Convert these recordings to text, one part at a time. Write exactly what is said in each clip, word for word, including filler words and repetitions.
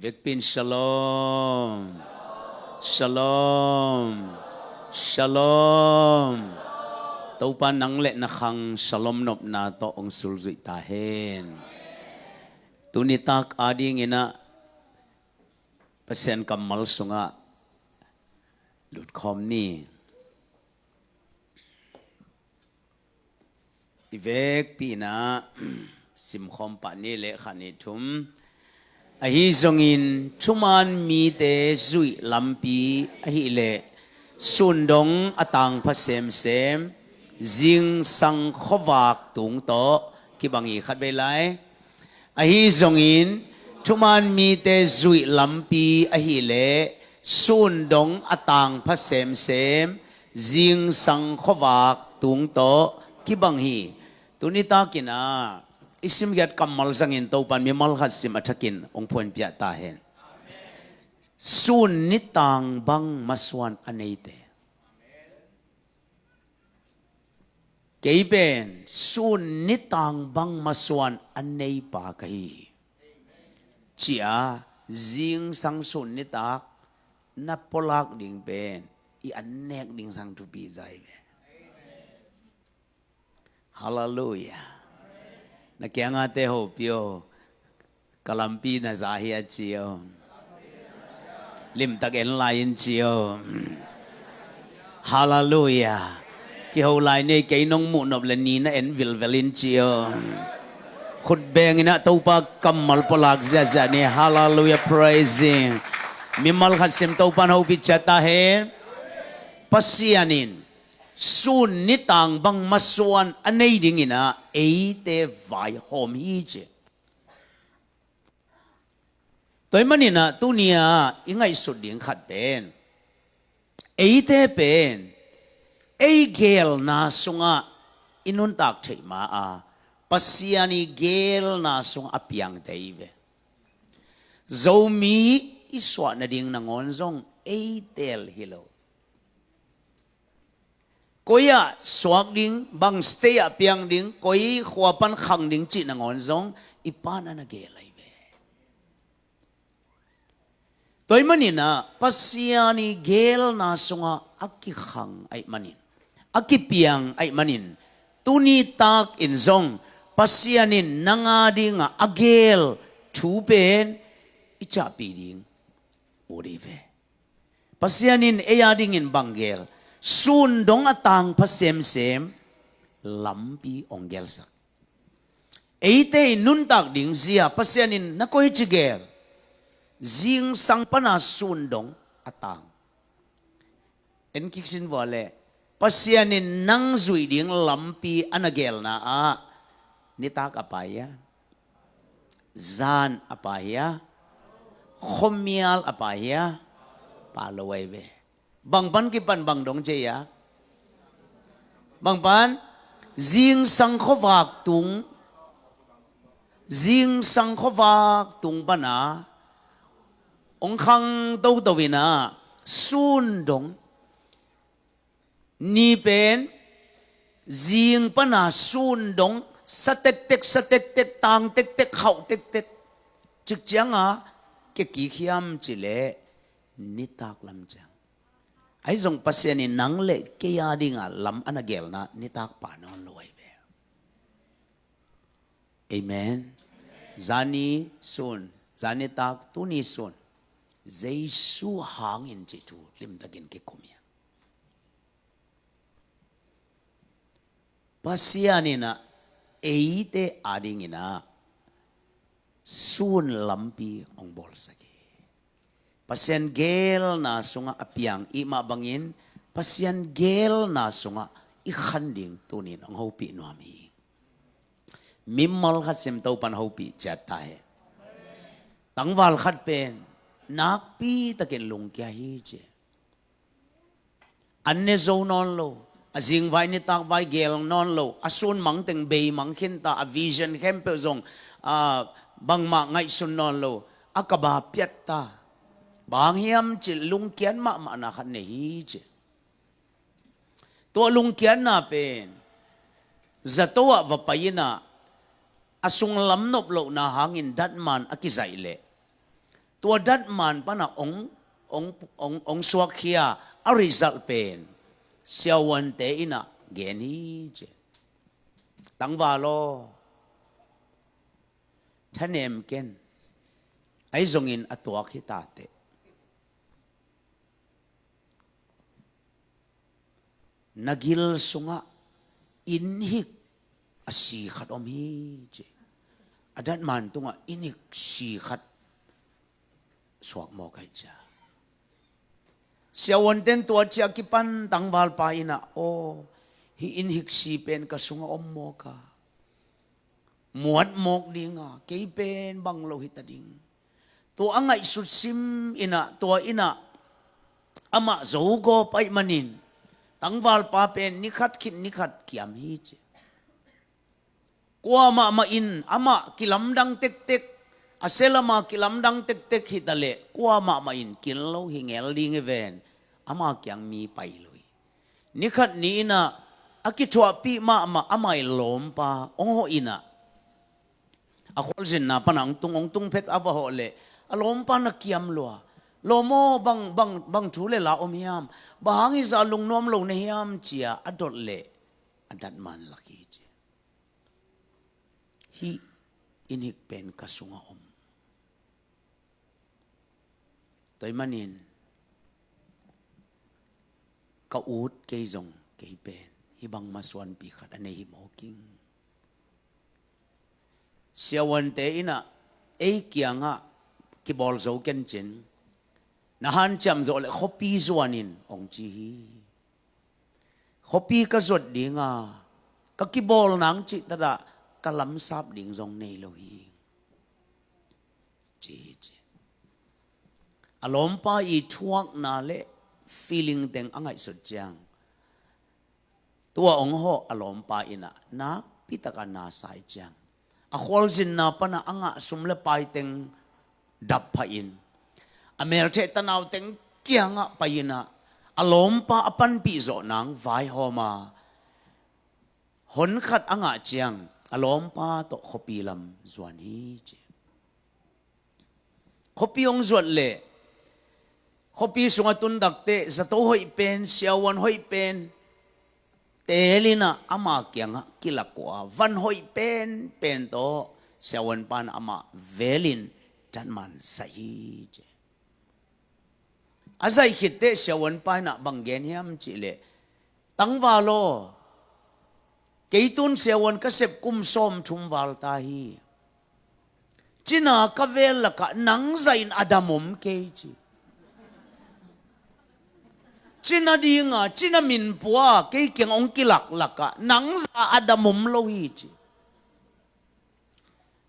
Vekpi in shalom. Shalom. Shalom. Topa nang le na khang shalom nopna tawh hong sulzuih ta hen. Tuni tak adingin ah Pasian kammal sungah lutkhawm ni. I vekpi in ah simkhawm pah ni le khat nih thum. Ahi zongin thuman mite zuih lampi ahileh sundong a tangpha semsem, zingsang khuavak tung tawh kibang hi. Khat vei lai. Ahi zongin thuman mite zuih lampi ahileh sundong a tangpha semsem, zingsang khuavak tung tawh kibang hi. Tuni takin ah i simkhiat kammal zangin Topan mimal khat sim a thakin hong phuanpiak ta hen. Sun nitang bang masuan a neite. Kei pen sun nitang bang masuan a neipa ka hi hi, ci-a zingsang sun nitak na pulak ding pen i an nek ding sang thupi zai ve. Halleluiah. Na kiangate hopih o. Ka lampi na za hi a ci o. Limtak en lai in ci o. Halleluiah. Kiho lai nei kei nong muh nop le ni na en vilvel in ci o. Khut beng in ah Topa kammal pulak ziahziah ni. Halleluiah, praising. Mimal khat sim Topan hopih ciat ta hen. Pasian in sun nitang bang masuan a nei dingin ah eite vaihawm hi ci. Tua ahih manin ah tuni-a i ngaihsut ding khat pen eite pen ei geelna sungah i nuntak theih ma-a Pasian i geelna sungah a piangte i ve. Zomi i suah nading nangawn zong ei teel hi lo. Koi ah suak ding, bang state ah piang ding, koi khua pan khang ding cih nangawn zong i Pa na na geel ahi ve. Tua ahih manin ah Pasian i geelna sungah a kikhang ahih manin, a kipiang ahih manin, tuni takin zong Pasian in nang a dingah a geel thu pen i ciahpih ding ut hi ve. Pasian in ei a dingin bang geel? Sundong a tangpha semsem lampi hong geelsak. Eite i nuntak ding zia Pasian in na koici geel? Zingsang pana sundong a tang. En kik sin vua leh, Pasian in nang zuih ding lampi a na geelna ah nitak a pha hia? Zan a pha hia? Khuamial a pha hia? Pha lo ahi ve. Bang pan kipan bang dong ci hia? Bang pan? Zingsang khuavak tung. Zingsang khuavak tung pana hong khang toto in ah sundong. Ni pen zing pana sundong sa tektek, sa tektek, tang tektek, khauh tektek. Cikcianga ke kikhiam cileh nitak lam ciang. Ahi zong Pasian in nang le kei a dinga lam a na geelna nitak pha nawn lo ahi ve. Amen. Zani sun, zani tak, tuni sun, Jesu hangin cih thu limtakin kikum hi. Pasian in ah eite a dingin ah sun lampi hong bawlsak hi. Pasian geelna sungah a piang i hih mah bangin Pasian geelna sungah i khan ding tunin hong hopih nuam hi. Mimal khat sim Topan hopih ciat ta hen. Tangval khat pen nakpi takin lungkia hi ci. An ne zo nawn lo, a zingvai nitakvai geel nawn lo, a sun mang teng bei mang khin ta, a vision khempeuh zong, a, bangmah ngaihsun nawn lo, a kaba piat ta. Bang hiam cih lungkiat mahmahna khat nei hi ci. Tua lungkiatna pen zato ah va pai in ah a sunglam nop lohna hangin datman a kizaih leh tua datman pana ong, ong, ong, ong suakkhia a result pen siavuante inah gen hi ci. Tangval aw, thanem ken, ahi zongin a tuak hi tateh, na gil sungah innhik a si khat om hi ci. A datman tungah innhik si khat suak mawk ahi cia. Siavuanten tua ciah kipan tangvalpa inah, aw, hih innhik si pen ka sungah om mawk a, muat mawk dinga, kei pen bang lo hita ding. Tua a ngaihsut sim inah, tua inah amah zogawp aih manin tangvalpa pen nikhat khit nikhat kiam hi ci. Kua mahmah in amah kilamdang tektek, a sia lama kilamdang tektek hitaleh kua mahmah in kin lo hi ngel ding hi ven, ama kiang mi pai lo hi. Nikhat ni inah a kithuahpih mahmah ama i lawmpa ong hawh inah, a khualzinna pana ong tung, ong tung phet a va hawh leh a lawmpa na kiam lua. Lawm aw, bang, bang, bang thu le la om hiam? Bang hang hi zah lungnuam lo na hiam? Cia a dot leh a datman lak hi ci. Hih innhik pen ka sungah om. Tua ahih manin ka ut kei zong kei pen hih bang masuanpi khat a nei hi mawk ing. Siavuante inah ei kiangah kibawl zo kencin, na hanciam zawh leh khuapi zuan in ong ci hi. Khuapi ka zuat dinga, ka kibawl nang cihtatah ka lamsap ding zong nei lo hi, ci hi ci. A lawmpa i thuakna le feeling teng a ngaihsut ciang, tua ong hawh a lawmpa inah nakpitak a na sai ciang, a khualzinna pana a ngah sum le pai teng dap phahin, a meltheh tanau teng kiangah pai inah a lawmpa a panpih zawh nang vaihawm a, hon khat a ngah ciang a lawmpa tawh khuapi lam zuan hi ci. Khuapi hong zuat leh khuapi sungah tun takteh zato hoih pen, siavuan hoih pen teel inah ama kiangah kilak uh a, van hoih penpen tawh siavuanpa inah amah velin datman zaih hi ci. A zaih khitteh siavuanpa inah bang gen hiam cihleh, tangval aw, kei tun siavuan ka sep kum sawmthum val ta hi. Cina ka vel lakah nang zahin a dam om kei ci. Cina dinga, cina minpua kei kiang ong kilak lakah nang zah a dam om lo hi ci.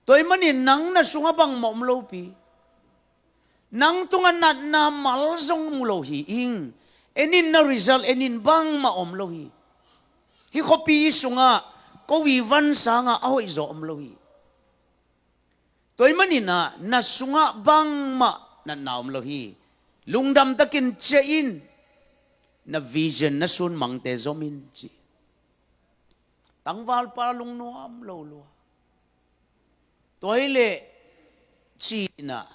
Tua ahih manin nang na sungah bangmah om lopi. Nang tungah natna mal zong mu lo hi ing. En in, na result en in, bangmah om lo hi. Hih khuapi sungah ko i van sangah a hoihzaw om lo hi. Tua ahih manin ah na sungah bangmah natna om lo hi. Lungdam takin ciah in, na vision, na sunmangte zom in ci. Tangvalpa lungnuam lo lua. Tua hileh ci-in ah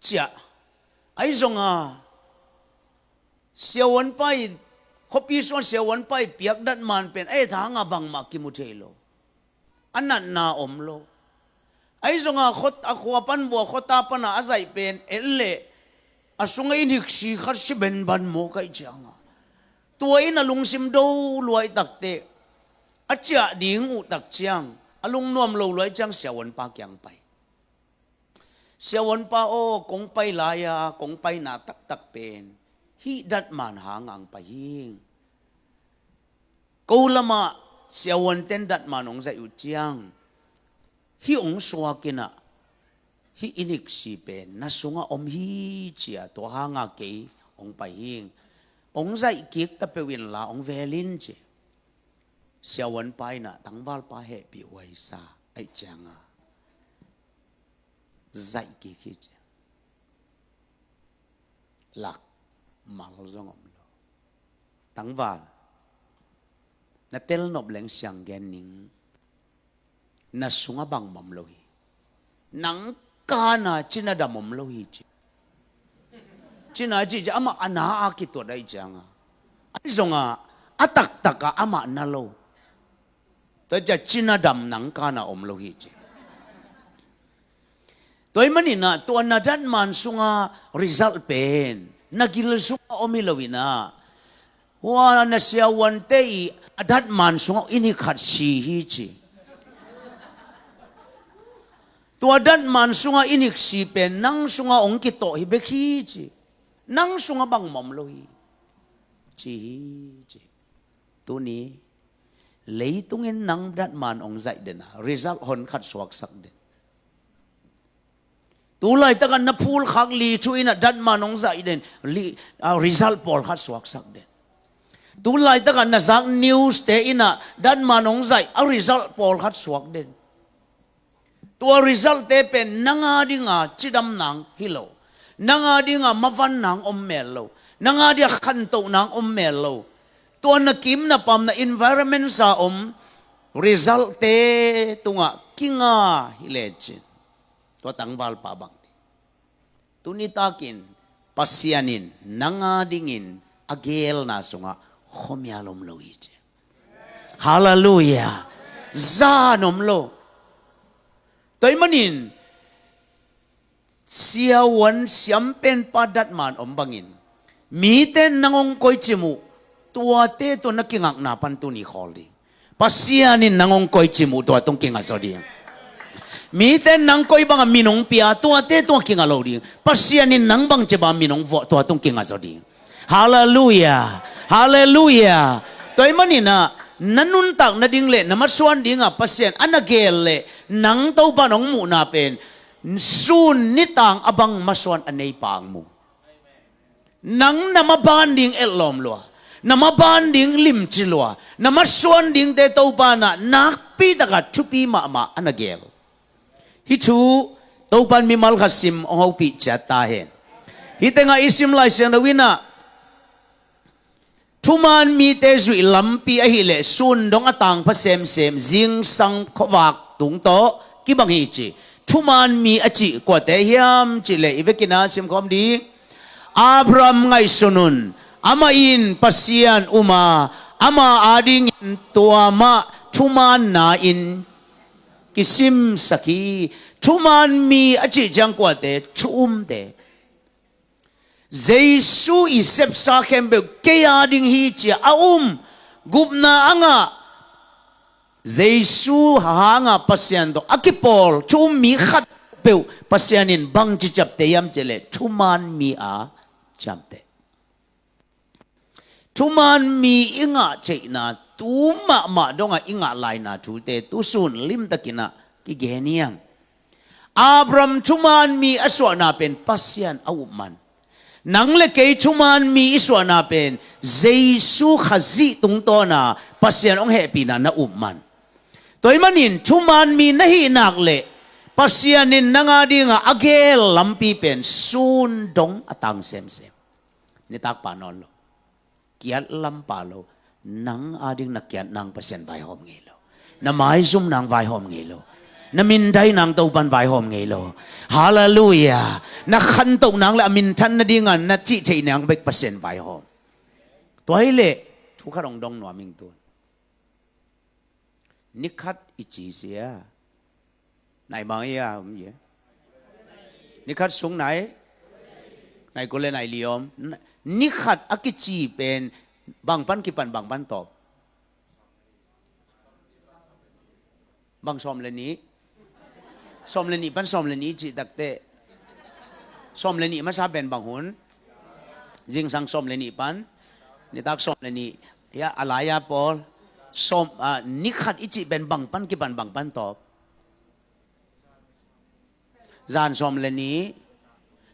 ciah. Ahi zongin siavuanpa i, khuapi sungah siavuanpa i piak datman pen a et hangin bangmah kimu thei lo. A natna om lo. Ahi zongin a khua pan vua khuata pana a zaih pen et leh a sungah inn hiksi khat si benban mawk ahih ciangin, tua in a lungsim do lua ahih takteh, a ciah ding uh tak ciang a lungnuam lo lua ahih ciang siavuanpa kiang pai. Siavuanpa aw, kong pai lai-a kong paina taktak pen hih datman hangin pai hi ing. Ko lamah siavuanten datman hong zaih uh ciang, hih hong suak in ah, hih inn hiksi pen na sungah om hi ci-a, tua hangin kei hong pai hi ing. Hong zaih kik ta peuh inla hong vel in ci. Siavuanpa in ah tangvalpa hehpih huaisa ahih ciangin zaih kik hi ci. Lak mal zong om lo. Tangval, na tel nop leng siang gen ning. Na sungah bangmah om lo hi. Nang kana cina dam om lo hi ci. Cina ci ci amah a na a kituat ahi cianga, ahi zonga a taktak a amah na lo. Tua cia cina dam nang kana om lo hi ci. Tua ih maninah tua na datman sunga result pen na gil sunga om hi loinah, hua na siavuante ih a datman sungah i nik khat si hi ci. Tua datman sungah i nik si pen nang sungah hong kitawh hi bek hi ci. Nang sungah bangmah om lo hi ci hi ci. Tuni leitungin nang datman hong zaih den a, result hon khat suaksak den. Tulaitakah na phulkhak li thu inah datman hong zaih den, li, a, result pawlkhat suaksak den. Tulaitakah na zak news te inah datman hong zaih a, result pawlkhat suak den. Tua result te pen nang a dinga cidam nang hi lo, nang a dinga mavan nang om mel lo, nang a dinga khantoh nang om mel lo. Tua na kim na pam na environment sa om result te tungah kinga hi lecin, tua tangvalpa bang ding. Tuni takin Pasian in nang a dingin a geelna sungah khuamial om lo hi ci. Halleluiah. Zan om lo. Tua ih manin siavuan siampenpa datman om bangin mite nang hong koicim uh, tuate tua na kingakna pan tuni khawl ding. Pasian in nang hong koicim uh, tua tung kinga zaw ding. Mite nang koi banga min hong pia, tuate tua kinga lo ding. Pasian in nang bangci banga min hong vuah, tua tung kinga zaw ding. Halleluiah. Halleluiah. Tua ih maninah na nuntak nading le na masuan dinga Pasian a na geel le nang Topan hong muhna pen sun nitang a bang masuan a neipa hong mu. Nang na maban ding etlawm lua, na maban ding limci lua, na masuan dingte Topanah nakpitaka thupi mahmah a na geel. Hih thu Topan mimal khat sim hong hopih ciat ta hen. Hih tengah i sim Lai Siangtho inah thuman mite zuih lampi ahileh sun dong a tangpha semsem zingsang khuavak tung tawh kibang hi ci. Thuman mi a cih kuate hiam cihleh i vekinah simkhawm ding. Abraham ngaihsun un, amah in Pasian um a, ama adingin tua mah thumaanna in kisimsak hi. Thuman mi a cih ciang kuate, thu umte. Jesu i sepsa khempeuh kei ading hi cia a um, gupna a ngah, Jesu hanga Pasian tawh a kipawl thu um mi khat peuh Pasian in bangci ciapteh hiam cihleh thuman mi a ciamteh. Thuman mi i ngah theihna tu mahmah dongah i ngah laina thute tusun limtakinah kigen hiam? Abraham thuman mi a suahna pen Pasian a upman. Nang le kei thuman mi i suahna pen Jesu Khazih tungtawna Pasian hong hehpihna na upman. Tua ih manin thuman mi na hih nak leh Pasian in nang adinga a geel lampi pen sun dong a tang semsem. Nitakpa nawn lo. Kiat lampa lo. Nang ading na kiat nang Pasian vaihawm ngei lo. Na maizum nang vaihawm ngei lo. Na mindai nang Topan vaihawm ngei lo. Halleluiah. Na khantoh nang le a minthan nadinga na cih theih nang bek Pasian vaihawm. Tua hileh thu khat hong dong nuam ing tun. Nikhat i ci sia. Nai bang ia om ia. Nikhat sung nai. Nai kul le nai li om. Nikhat a kici pen bang pan kipan bang pan tawp? Bang sawm le nih. Sawm le nih pan sawm le nih cih takteh sawm le nih masa pen bang hun? Zingsang sawm le nih pan nitak sawm le nih. Ia a lai-a pawl sawm, a, nikhat i cih pen bang pan kipan bang pan tawp? Zan sawm le nih,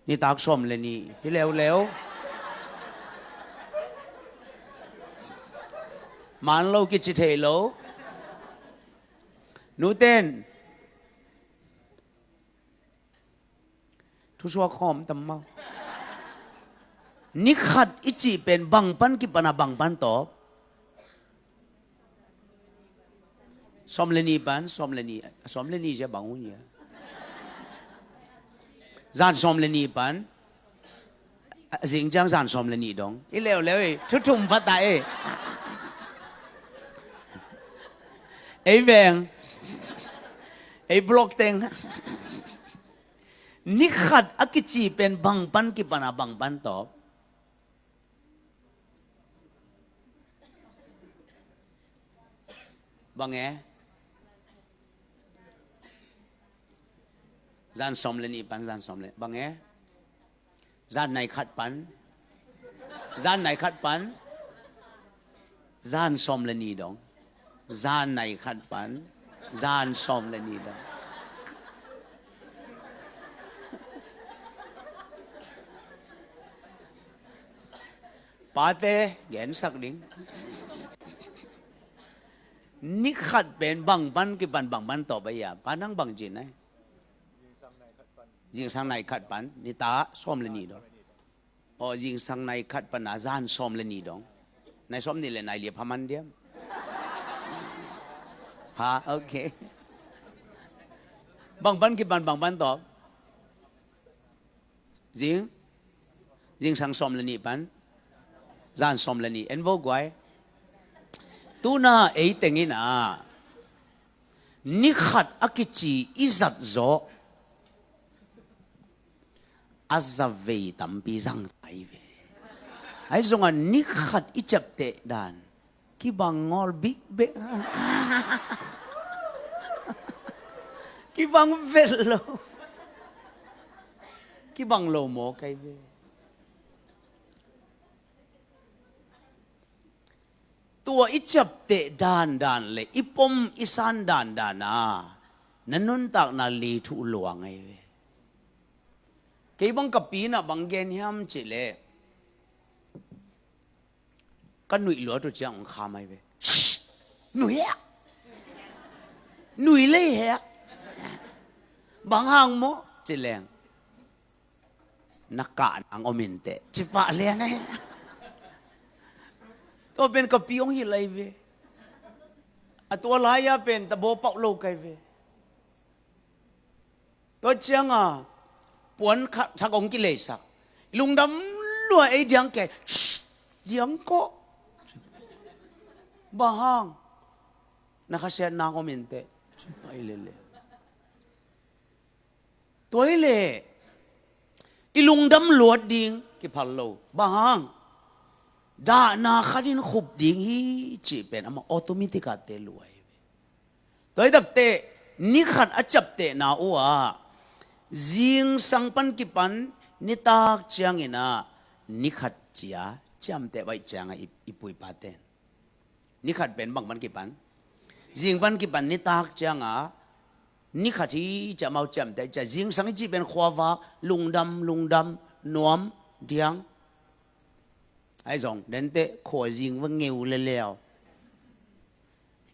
nitak sawm le nih hi leuleu. Man lo kici thei lo. Nuten thusuak khawm tam mau. Nikhat i cih pen bang pan kipana bang pan tawp? Sawm le nih pan sawm le nih, sawm le nih zia bang hun ia? Zan sawm le nih pan. A, zing ciang zan sawm le nih dong. I leuleu i. Thu thum pha ta e. Ei veng. Ei block teng. Ni khat a kici pen bang pan kipan a bang pan tawp. Bang e? Zan sawm le nih pan, zan sawm le, bang e? Zan nai khat pan. Zan nai khat pan. Zan sawm le nih dong. Zan nai khat pan. Zan sawm le nih dong. Pate, gensak ding. Ni khat pen bang pan kipan bang pan tawp a ia. Pa nang bang ci nai. Zingsang nai khat pan, nitak sawm le nih dong. Aw, zingsang nai khat pan a zan sawm le nih dong. Nai sawm nih le nai li a pha man diam. Pha, ok. Bang pan kipan bang pan tawp. Zing? Zingsang sawm le nih pan. Zan sawm le nih. En vo guai. Tuna ei teng in a. Ni khat a kici i zat zawh. A zavei tampi zang ta i ve. Ahi zongah ni khat i ciapteh dan. Kibang ngawl bikbek. Kibang vet lo. Kibang lo maw kai ve. Tua i ciapteh dandan le i pom i san dandan a na nuntakna lei thuh luang ahi ve. Kei bang ka pi in a bang gen hiam cih leh ka nuih luat uh ciang hong kham ahi ve. Shh! Nuih hek! Nuih lei hek! Bang hang maw? Ci leng. Na kah nang om inteh. Ci pah lian ahi. Tua pen ka pi hong hilh ahi ve. A tua lai-a pen ta baw pauh lo kai ve. Tua cianga puan khat thak hong kileisak. Lungdam lua ei diang kei. Shh, diang kawh. Bang hang? Na khasiat nang om inteh. Pai lele. Tua hi leh i lungdam luat ding kiphal lo. Bang hang? Dahna khat in khup ding hi cih pen amah automatic ah te luai. Tua hi takteh ni khat a ciaptehna uh ah zingsang pan kipan nitak ciangin ah ni khat cia ciamteh baih ciangah i, i puipaten. Ni khat pen bang pan kipan? Zing pan kipan nitak ciangah ni khat hi cia mau ciamteh cia zingsang i cih pen khuavak lungdam, lungdam, nuam, diang. Ahi zong denteh khua zing va ngeu leleu.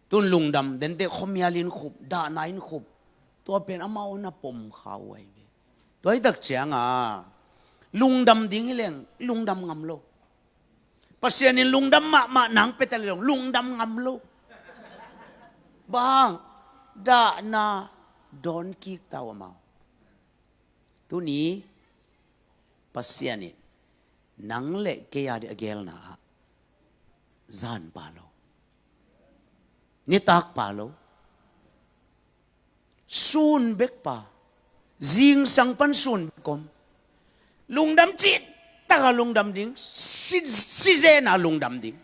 Tun lungdam denteh khuamial in khup, dahna in khup. Tua pen amau na pom kha uh ahi ve. Tua hi tak cianga lungdam ding hi leng lungdam ngam lo. Pasian in lungdam mahmah nang pia ta leng lungdam ngam lo. Bang? Dahna dawn kik ta uh amau. Tuni Pasian in nang le kei a ding a gelna ah zan pa lo, nitak pa lo, sun bek pa, zingsang pan sun bek om. Lungdam cih taka lungdam ding, si, si zena lungdam ding.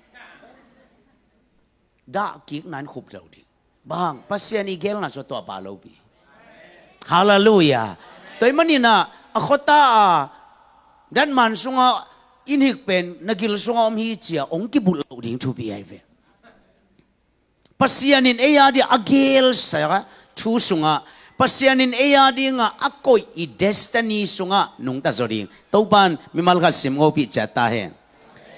Dah kik nan khup lo ding. Bang, Pasian i gelna sua tua pa lo pi. Halleluiah. Tua i maninah a khuata a datman sungah in hik pen na gil sungah om hi cia ong kibulh lo ding thupi ahi ve. Pasian in ei a ding a gelsa thu sungah, Pasian in ei a dingah a koih i destiny sungah nungta zaw ding. Topan mimal khat sim ngopih ciat ta hen.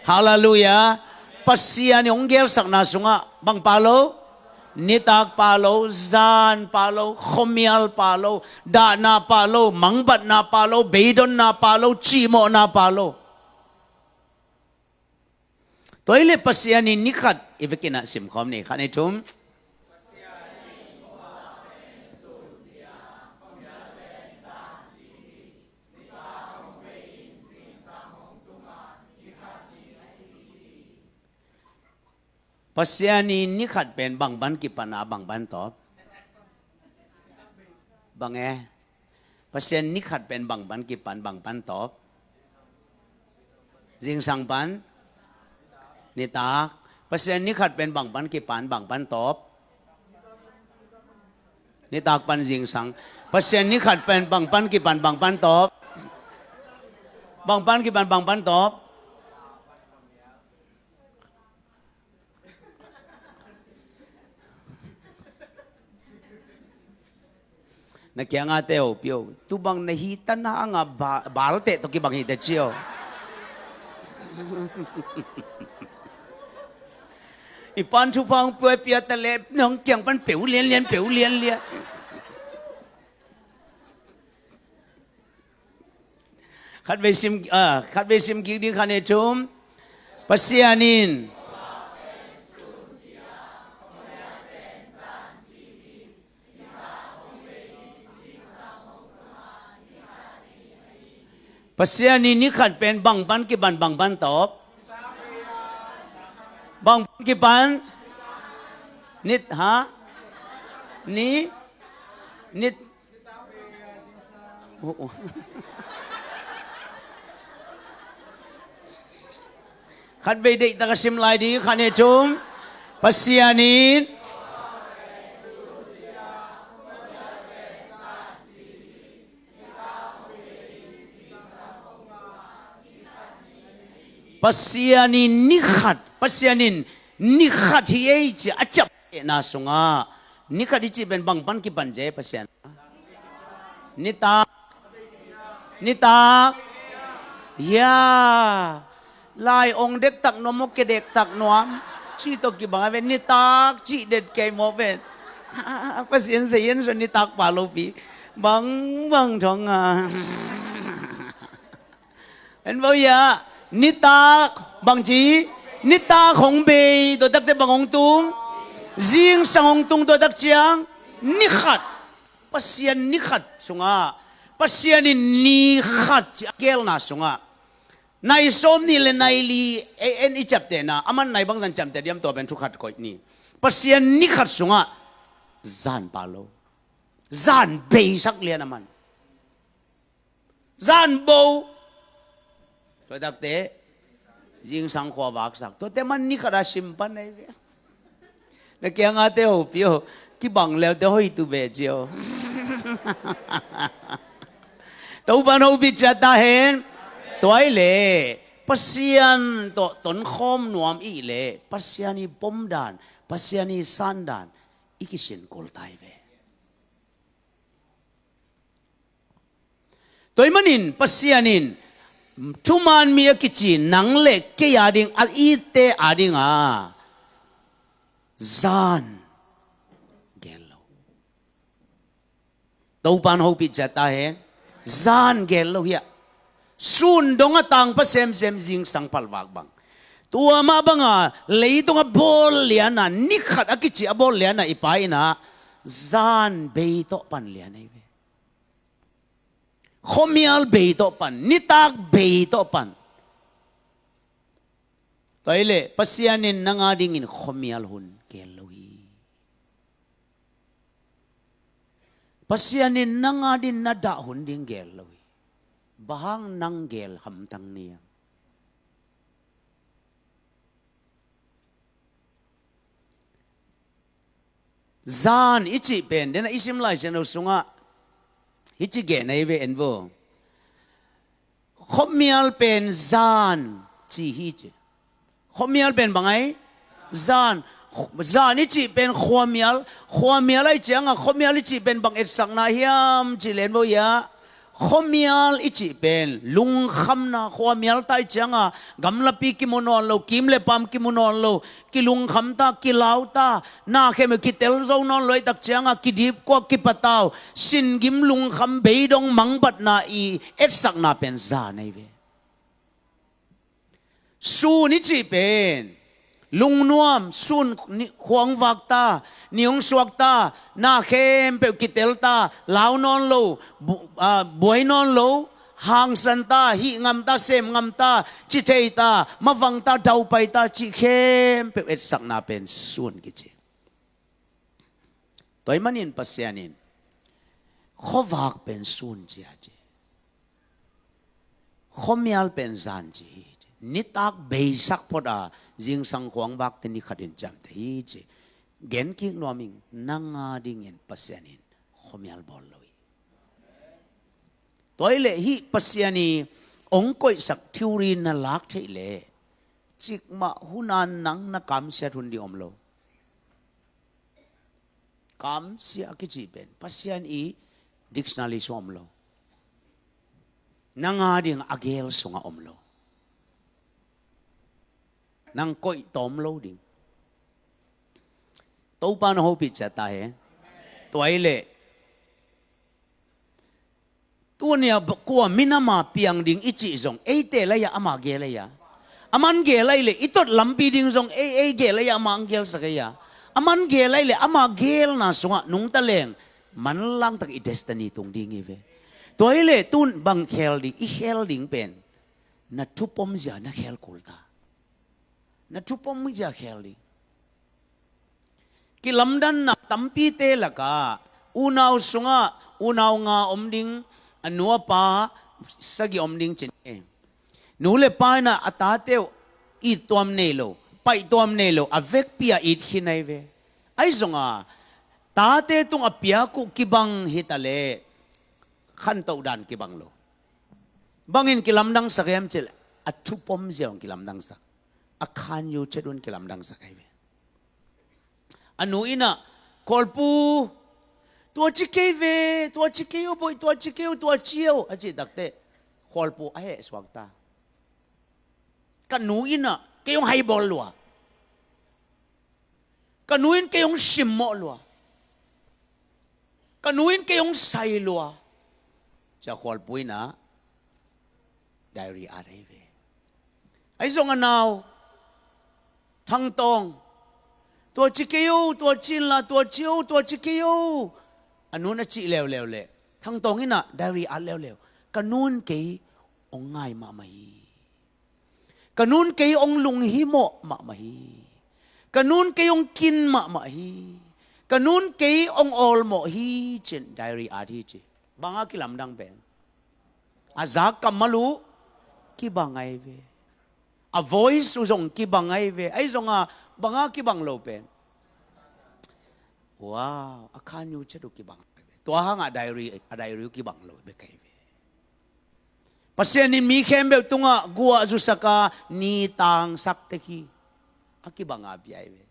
Halleluiah. Pasian in hong gelsakna sungah bang pa lo? Nitak pa lo, zan pa lo, khuamial pa lo, dahna pa lo, mangbatna pa lo, beidonna pa lo, cihmawhna pa lo. Tua hi leh Pasian in ni khat i vekinah simkhawm ni khat ni thum. Pasian in khuamial pen zan ci hi. Pasian i ni khat pen bang pan kipan a bang pan tawp? Bang e? Pasian ni khat pen bang pan kipan, bang pan tawp? Zingsang pan? Nitak. Pasian ni khat pen bang pan kipan, bang pan tawp? Nitak pan zingsang. Pasian ni khat pen bang pan kipan, bang pan tawp? Bang pan kipan, bang pan tawp? Na kiangah te o pio. Tu bang na hi tan hanga ba-, balte tawh kibang hi te cio. I pan thupha hong pia, pia ta le, nong kiang pan peu lian lian, peu lian lian. Khat vei sim, ah, khat vei sim kik ding, khat nih thum. Pasian in. Pasian in ni khat pen bang pan kipan, bang pan tawp? Bang pan kipan? Nit, ha? Ni? Nit. Oh, oh. Khat vei deihtak a sim lai ding, khat nih thum. Pasian in. Pasian in ni khat, Pasian in ni khat hi ei ci a ciaptehna sungah, ni khat i cih pen bang pan kipan ci ei Pasian? Nitak. Nitak. Ya. Lai ong dektak nuam, ong ke dektak nuam. Ci tawh kibang a ve, nitak cih det kei maw pen. Pasian sa yen so nitak pa lopi. Bang, bang thong a. En bo ya, nitak bang ci, nitak hong bei, tua takte bang hong tung, zingsang hong tung, tua tak ciang, ni khat, Pasian ni khat sungah, Pasian in ni khat ci a gelna sungah, nai sawm nih le nai li, en i ciaptehna, aman nai bangzah ciamteh diam, tua pen thu khat koih ni. Pasian ni khat sungah, zan pa lo, zan beisak lian aman. Zan bo. Tua takte, zingsang khua vaksak. Tuate man ni khat a sim pan ei ve. Na kiangah te o pio, kibang leute hoih tu ve cio. Topan hopih ciat ta hen. Tua i le, Pasian tawh tonkhawm nuam i le, Pasian i pomdan, Pasian i sandan, i kisin kul ta i ve. Tua i manin Pasian in thuman mi a kici nang le kei a ding, a itte a dinga zan gel lo. Topan hopih ciat ta hen. Zan gel lo hi a. Sun dong a tangpha semsem, zingsang palvak bang. Tua mah banga leitung a bawl liana, ni khat a kici a bawl liana i pa ina zan bei tawh pan lian ei ve. Khuamial bei tawh pan, nitak bei tawh pan. Tua i le, Pasian in nang a dingin khuamial hun gel lo hi. Pasian in nang a din na dah hun ding gel lo hi. Bang hang nang gel hamtang ni a. Zan i cih pen, dena i sim Lai Siangtho sungah hici gen ei ve en vo. Khuamial pen zan ci hi ci. Khuamial pen bang ai? Zan. Zan i cih pen khuamial. Khuamial ai cianga khuamial i cih pen bang etsakna hiam ci len vo ia. Khuamial i cih pen lungkhamna, khuamial ta i cianga gamlapi kimu nawn lo, kim le pam kimu nawn lo, kilungkham ta, kilau ta, na khemeu kitel zo nawn lo i tak cianga kidip kuak kipatau, singim lungkham beidong mangbatna i etsakna pen zan ei ve. Sun i cih pen lungnuam, sun ni, khua hong vak ta, ni hong suak ta, na khempeuh kitel ta, lau nawn lo, bu-, a, buai nawn lo, hangsan ta, hih ngam ta, sem ngam ta, ci thei ta, mavang ta, daupai ta, cih khempeuh etsakna pen sun kici. Tua ahih manin Pasian in khuavak pen sun ci a ci. Khuamial pen zan ci hi. Nitak beisak phot a, zingsang khuavak teh ni khat in ciamteh hi ci. Gen kik nuam ing, nang a dingin Pasian in khuamial bawl lo hi. Tua ahih leh hih Pasian i hong koihsak theory na lak theih leh, cikmah hun a nang na kamsiat hun ding om lo. Kamsia a kici pen Pasian i dictionary sungah om lo. Nang a ding a gel sungah om lo. Nang koih tawm lo ding. Topa na hopih ciat ta hen. Tua ahih leh, tuni a kua minam a piang ding i cih zong eite lai-ah ama gel ei a. Aman gel ahih leh i tot lampi ding zong ei, ei gel ei a, ama hong gelsak ei a. Aman gel ahih leh ama gelna sungah nungta leng manlangtak i destiny tung ding hi ve. Tua ahih leh tun bang khel ding, i khel ding pen na thupom zia na khel kul ta. Na thupom zia khel ding. Kilamdanna tampite lakah unau sungah unau nga om ding, a nu a pa sagih om ding ci ni. Nu le pa in ah a tate uh it tuam nei lo, paih tuam nei lo, a vekpi a it khin ahi ve. Ahi zongah tate tung a piak uh kibang hi ta leh khantoh dan kibang lo. Bangin kilamdangsak hiam cih leh a thupom zia hong kilamdangsak. A khanyu chet un kilamdangsak ahi ve. A nu in ah, "Khualpu, tua ci kei ve, tua ci kei o boih, tua ci kei o, tua ci o," a cih takteh khualpu a heh suak ta. "Ka nu in ah kei hong haibawl lua. Ka nu in kei hong simmawh lua. Ka nu in kei hong sai lua," ci a khualpu in ah diary at ahi ve. Ahi zong a nau, Thangtawng, "Tua ci kei o, tua ci inla, tua ci o, tua ci kei o," a nu in a cih leuleu leh Thangtawng in ah diary at leuleu, "Ka nu in kei hong ngai mahmah hi. Ka nu in kei hong lunghimawh mahmah hi. Ka nu in kei hong kin mahmah hi. Ka nu in kei hong awlmawh hi," ci-in diary at hi ci. Bang a kilamdang pen? A zak kammal uh kibang ahi ve. A voice uh zong kibang ahi ve. Ahi zongah bang a kibang lo pen? Wow, a khanyu chet uh kibang ahi ve. Tua hangah diary, a diary uh kibang lo bek ahi ve. Pasian in mi khempeuh tungah guah zusak a, ni tangsak tek hi. A kibang a pia ahi ve.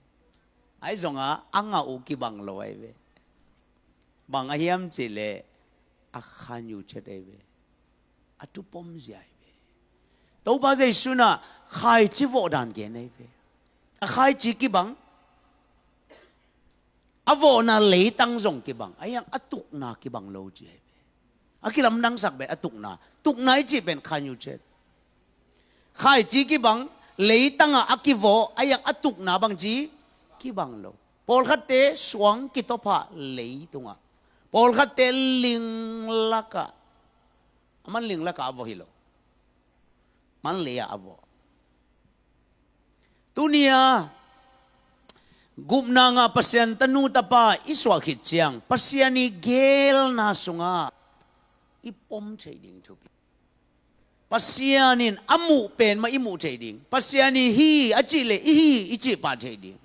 Ahi zongah a ngah uh kibang lo ahi ve. Bang a hiam cih leh a khanyu chet ahi ve. A thupom zia ahi ve. Topa Jesu in ah khaici vawh dan gen ahi ve. A khaici kibang, a vawhna leitang zong kibang, ahi hang a tukna kibang lo ci ahi ve. A kilamdangsak pen a tukna, tukna i cih pen khanyu chet. Khaici kibang, leitangah a kivawh, ahi hang a tukna bangci kibang lo. Pawlkhatte suang kitawphah leitungah, pawlkhatte ling lakah, a man ling lakah a vawh hi lo. Man lei-ah a vawh. Tuni-a gupna ngah Pasian tanu tapa i suah khit ciang Pasian i gelna sungah i pom thei ding thupi. Pasian in a muh pen mah i muh thei ding. Pasian in hi a cih leh i hi i cih pah thei ding.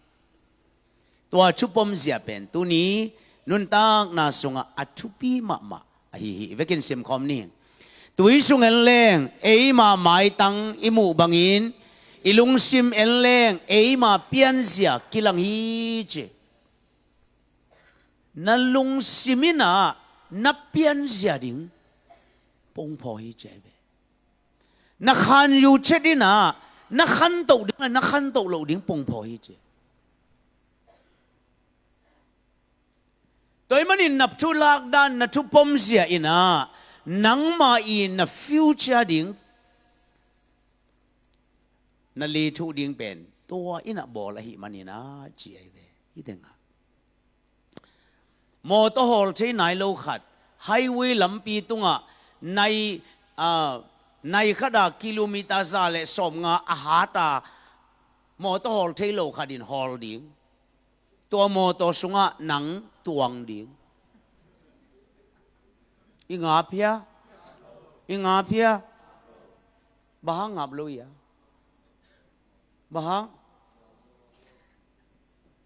Tua thupom zia pen tuni nuntakna sungah a thupi mahmah ahi hi. I vekin simkhawm ni. Tui sung en leng eima maitang i muh bangin i lungsim en leng eima pianzia kilang hi ci. Na lungsim in ah na pianzia ding pongphaw hi ci ahi ve. Na khanyu chet in ah na khantoh ding le na khantoh loh ding pongphaw hi ci. Tua ahih manin na thu lakdan, na thupom zia in ah nangmah i na future ding, na li thuh ding pen tua in ah bawl ahih manin ah ci ahi ve. Hi tengah mawtaw hawl thei nai lo khat highway lampi tungah nai ah, nai khat ah kilometer za le sawmnga a hat a mawtaw hawl thei lo khat in hawl ding. Tua mawtaw sungah nang tuang ding. I ngap hia? I ngap hia? Bang hang ngap lo hia? Bang hang?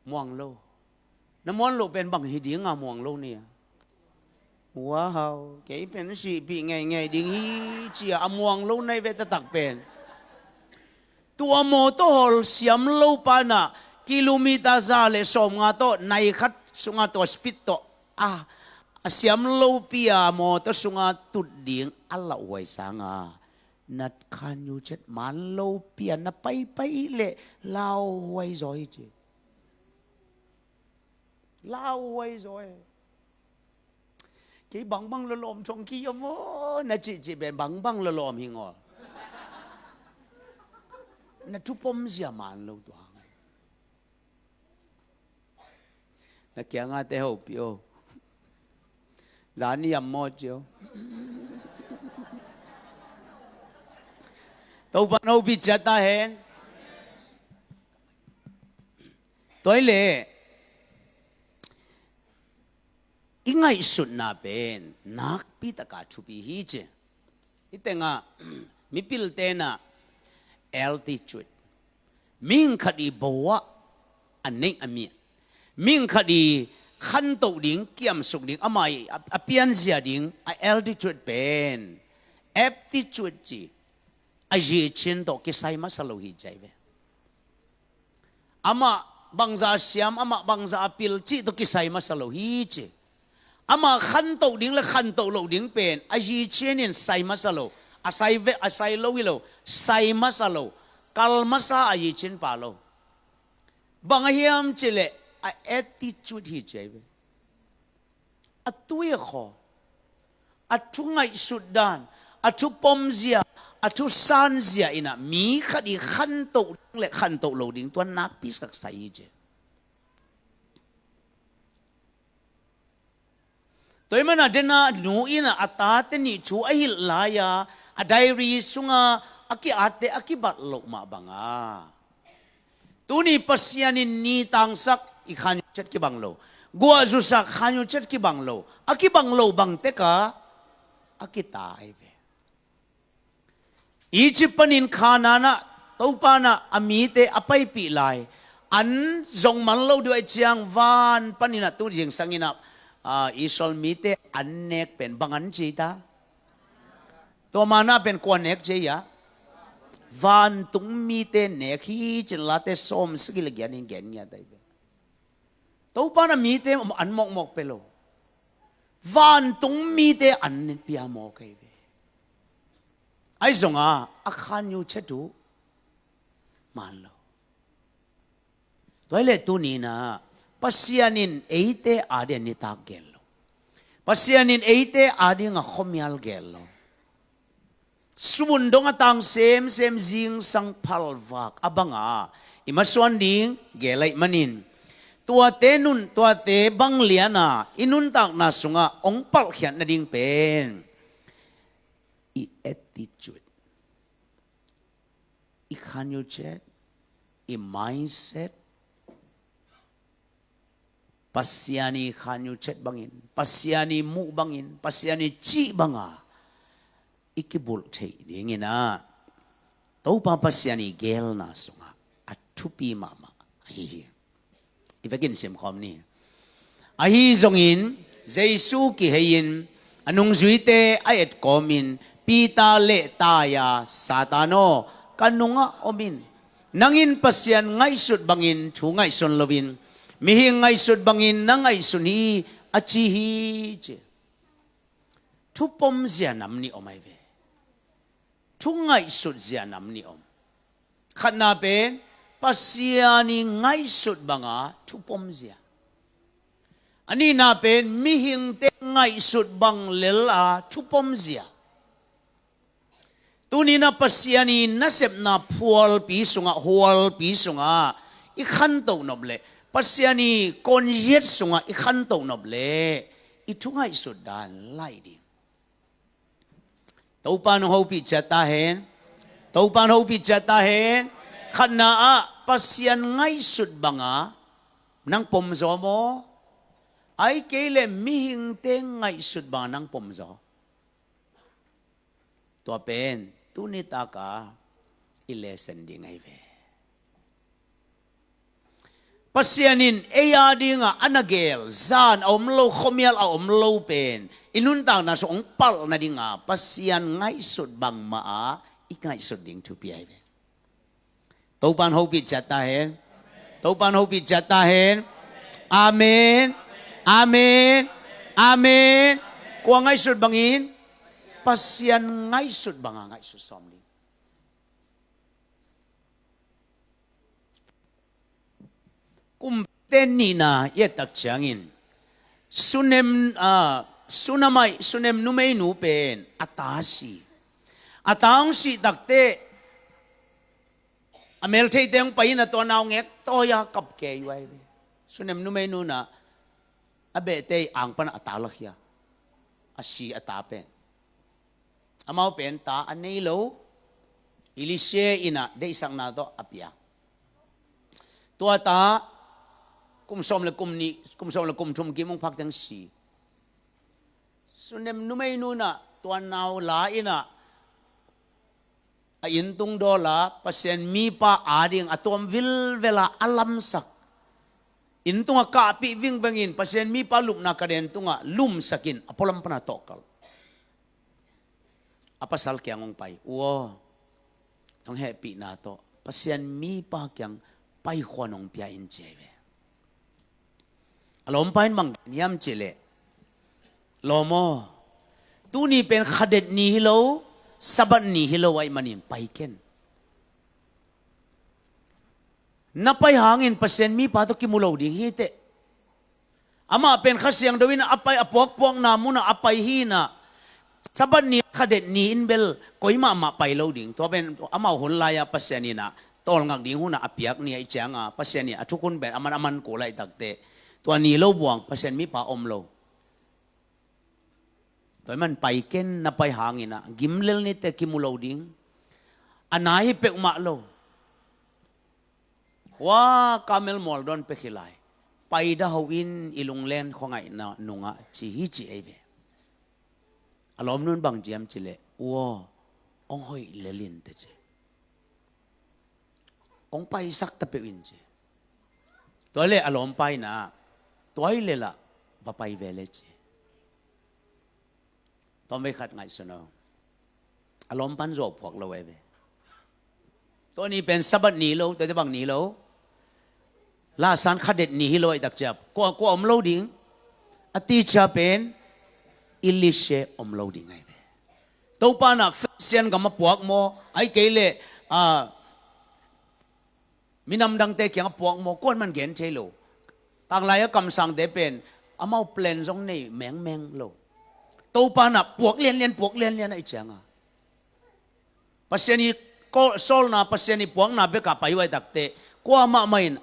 Muang lo. Na muan loh pen bang hi ding a muang lo nia? Wow, kei pen sihpih ngeingei ding hi ci-a a muang lo nai ve taktak pen. Tua mawtaw hawl siam lo pa in ah kilometer za le sawmnga tawh nai khat sungah tua speed tawh a, a siam lopi a mawtaw sungah tut ding a lauhuai sanga na khanyu chet man lopi a na paipai le lauhuai zaw hi ci. Lauhuai zaw e. Kei bangbang lawlawm thong ki om aw na cihcih pen bangbang lawlawm hi ngaw. Na thupom zia man lo tua hang. Na kiangate hopih aw. Zani yam maw cio. Topa no pi ciat ta hen. Tua hi leh i ngaihsutna pen nakpi taka thupi hi ci. Hih tengah mipilte in ah altitude, mihing khat i bo ah a neih a miat, mihing khat i khantoh ding, kiamsuk ding, amah i a, a pianzia ding a altitude pen aptitude ci, a zicin tawh kisai masa lo hi ci ahi ve. Amah bangzah a siam, amah bangzah a pil cih tawh kisai masa lo hi ci. Amah khantoh ding le khantoh loh ding pen a zicin in sai masa lo. A sai ve, a sai lo hi lo, sai masa lo. Kal masa a zicin pa lo. Bang a hiam cih leh a attitude hi ci ahi ve. A tui a khaw, a thu ngaihsut dan, a thu pomzia, a thu sanzia in ah mi khat i khantoh ding le khantoh lo ding tua nakpi sak sai hi ci. Tua ahih manin ah dena nu in ah a tate nih thu a hilh lai-a a diary sungah a ki-atte a kibat loh mah banga tuni Pasian in ni tangsak i khanyu chet kibang lo. Guahzusak khanyu chet kibang lo. A kibang lo bang tekah a kita ahi ve. Egypt panin Kanaan ah Topa in ah a mite a paipih lai an zong man lo ding ahih ciang van panin ah tu zingsang in ah, ah, Israel mite an nek pen bang an ci ta? Tua manna pen kua nek ci a? Vantung mite nek hi ci-in Late sawm sagih le giat in gen ngiat ahi ve. Topa in ah mite an mawkmawk pia lo. Vantung mite an pia mawk ahi ve. Ahi zongin a khanyu chet uh man lo. Tua hi leh tuni in ah Pasian in eite ading a nitak gel lo. Pasian in eite ading a khuamial gel lo. Sun dong a tang semsem zingsang phalvak a banga i masuan ding gel ahih manin tuate nun, tuate bang lian a i nuntakna sungah hong palhkhiat nading pen i attitude, i khanyu chet, i mindset, Pasian i khanyu chet bangin, Pasian i muh bangin, Pasian i cih banga i kibulh theih dingin ah Topa Pasian i geelna sungah a thupi mahmah ahi hi. I vekin simkhawm ni. Ahi zongin Jesu kihei-in a nungzuite a etkawmin Peter lehtai a, "Satan aw, ka nungah om in. Nang in Pasian ngaihsut bangin thu ngaihsun loin mihing ngaihsut bangin na ngaihsun hi," a ci hi ci. Thu pomzia nam nih om ahi ve. Thu ngaihsut zia nam nih om. Khatna pen Pasian i ngaihsut banga thu pomzia. A nihna pen mihingte ngaihsut bang lel a thu pomzia. Tuni in ah Pasian i nasepna phualpi sungah, hualpi sungah i khantoh nop leh, Pasian i kawnyet sungah i khantoh nop leh i thu ngaihsut dan laih ding. Topa nong hopih ciat ta hen. Topa nong hopih ciat ta hen. Khatna ah Pasian ngaihsut banga nang pom zaw maw? Ahih kei leh mihingte ngaihsut banga nang pom zaw? Tua pen tuni taka i lesson ding ahi ve. Pasian in ei a dinga a na gel, zan a om lo, khuamial a om lo pen i nuntakna sung hong palh nadinga Pasian ngaihsut bangmah a i ngaihsut ding thupi ahi ve. Topan hopih ciat ta hen. Topan hopih ciat ta hen. Amen. Amen. Amen. Kua ngaihsut bangin? Pasian ngaihsut banga ngaihsut sawm ding. Kumte nihna i et tak ciangin Sunem, ah, Sunamite, Sunem numeinu pen a ta si. A ta hong sih takteh a meltheite hong pai in a tua naungek tawi-a kap kei uh ahi ve. Sunem numeinu in ah a behte ii ang pana a ta lakhia, a si a ta pen. Amau pen ta a nei lo, Elisha in ah deihsakna tawh a piak. Tua ta kum sawm le kum nih, kum sawm le kum thum kim hong phak teng si. Sunem numeinu in ah tua nau la in ah a inntung dawl a Pasian mipa ading a tuam vilvel a a lamsak, inntung a kahpih vingvengin Pasian mipa lupna kaden tungah lumsakin a pualam pana tawhkalh. A pasal kiang hong pai, "U aw, nong hehpihna tawh Pasian mipa kiang paikhua nong pia in," ci ahi ve. A lawmpa in bang gen hiam cih leh, "Lawm aw, tuni pen khadet ni hi lo, Sabbath ni hi lo ahih manin pai ken. Na pai hangin Pasian mipa tawh kimu lo ding hi teh. Amah pen Kha Siangtho in a pai, a puakpuakna munah a pai hi in ah, Sabbath ni khadet ni in bel koi mahmah pai lo ding. Tua pen amau hun lai-a Pasian in ah tawlngak ding hunah a piak ni ahih cianga Pasian in a thukhun pen a man a man kul ahih takteh tua ni lo buang Pasian mipa om lo. Tua ahih man pai ken, na pai hangin ah gimlel ni teh kimu lo ding. A na hi peuhmah lo. Hua Karmel mual dawn pek hi lai. Pai dah ho in, i lunglen khuangaihna nungah," ci hi ci ahi ve. A lawmnu in bang ci hiam cih leh, "U aw, hong hoih lel in teh," ci. "Hong paisak ta peuh in," ci. Tua leh a lawmpa in ah, "Tua hi leh lah va pai ve le," ci. Tawmvei khat ngaihsun aw. A lawmpa in zuau phuak lo ahi ve. Tua ni pen Sabbath ni lo, tua teh bang ni lo? Lasan khadet ni hi lo ahih tak ciang kua, kua om lo ding? A teacher pen Elisha om lo ding ahi ve. Topa in ah Philistine gam a puak maw, ahih kei leh, ah, minam dangte kiang a puak maw, kuaman gen thei lo. Tanglai a kamsangte pen amau plan zong nei mengmeng lo. Topa in ah puak lianlian, puak lianlian ahih cianga Pasian ii ko-, sawlna, Pasian ii puakna bek a pai uh ahih takteh kuamah mah in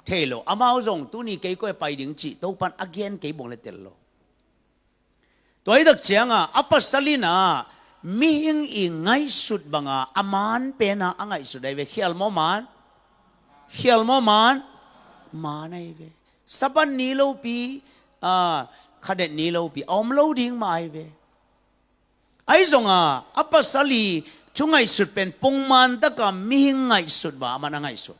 thei lo. Amau zong tuni kei koi a pai ding cih Topa in a gen kei buang leh tel lo. Tua ahih tak cianga a pasal in ah mihing ii ngaihsut banga a man pena a ngaihsut ahi ve. Khial maw man? Khial maw man? Man ahi ve. Sabbath ni lopi, ah, khadet ni lopi a om lo ding mah ahi ve. Ahi zonga a pasal ii thu ngaihsut pen pongman taka mihing ngaihsut banga a man a ngaihsut.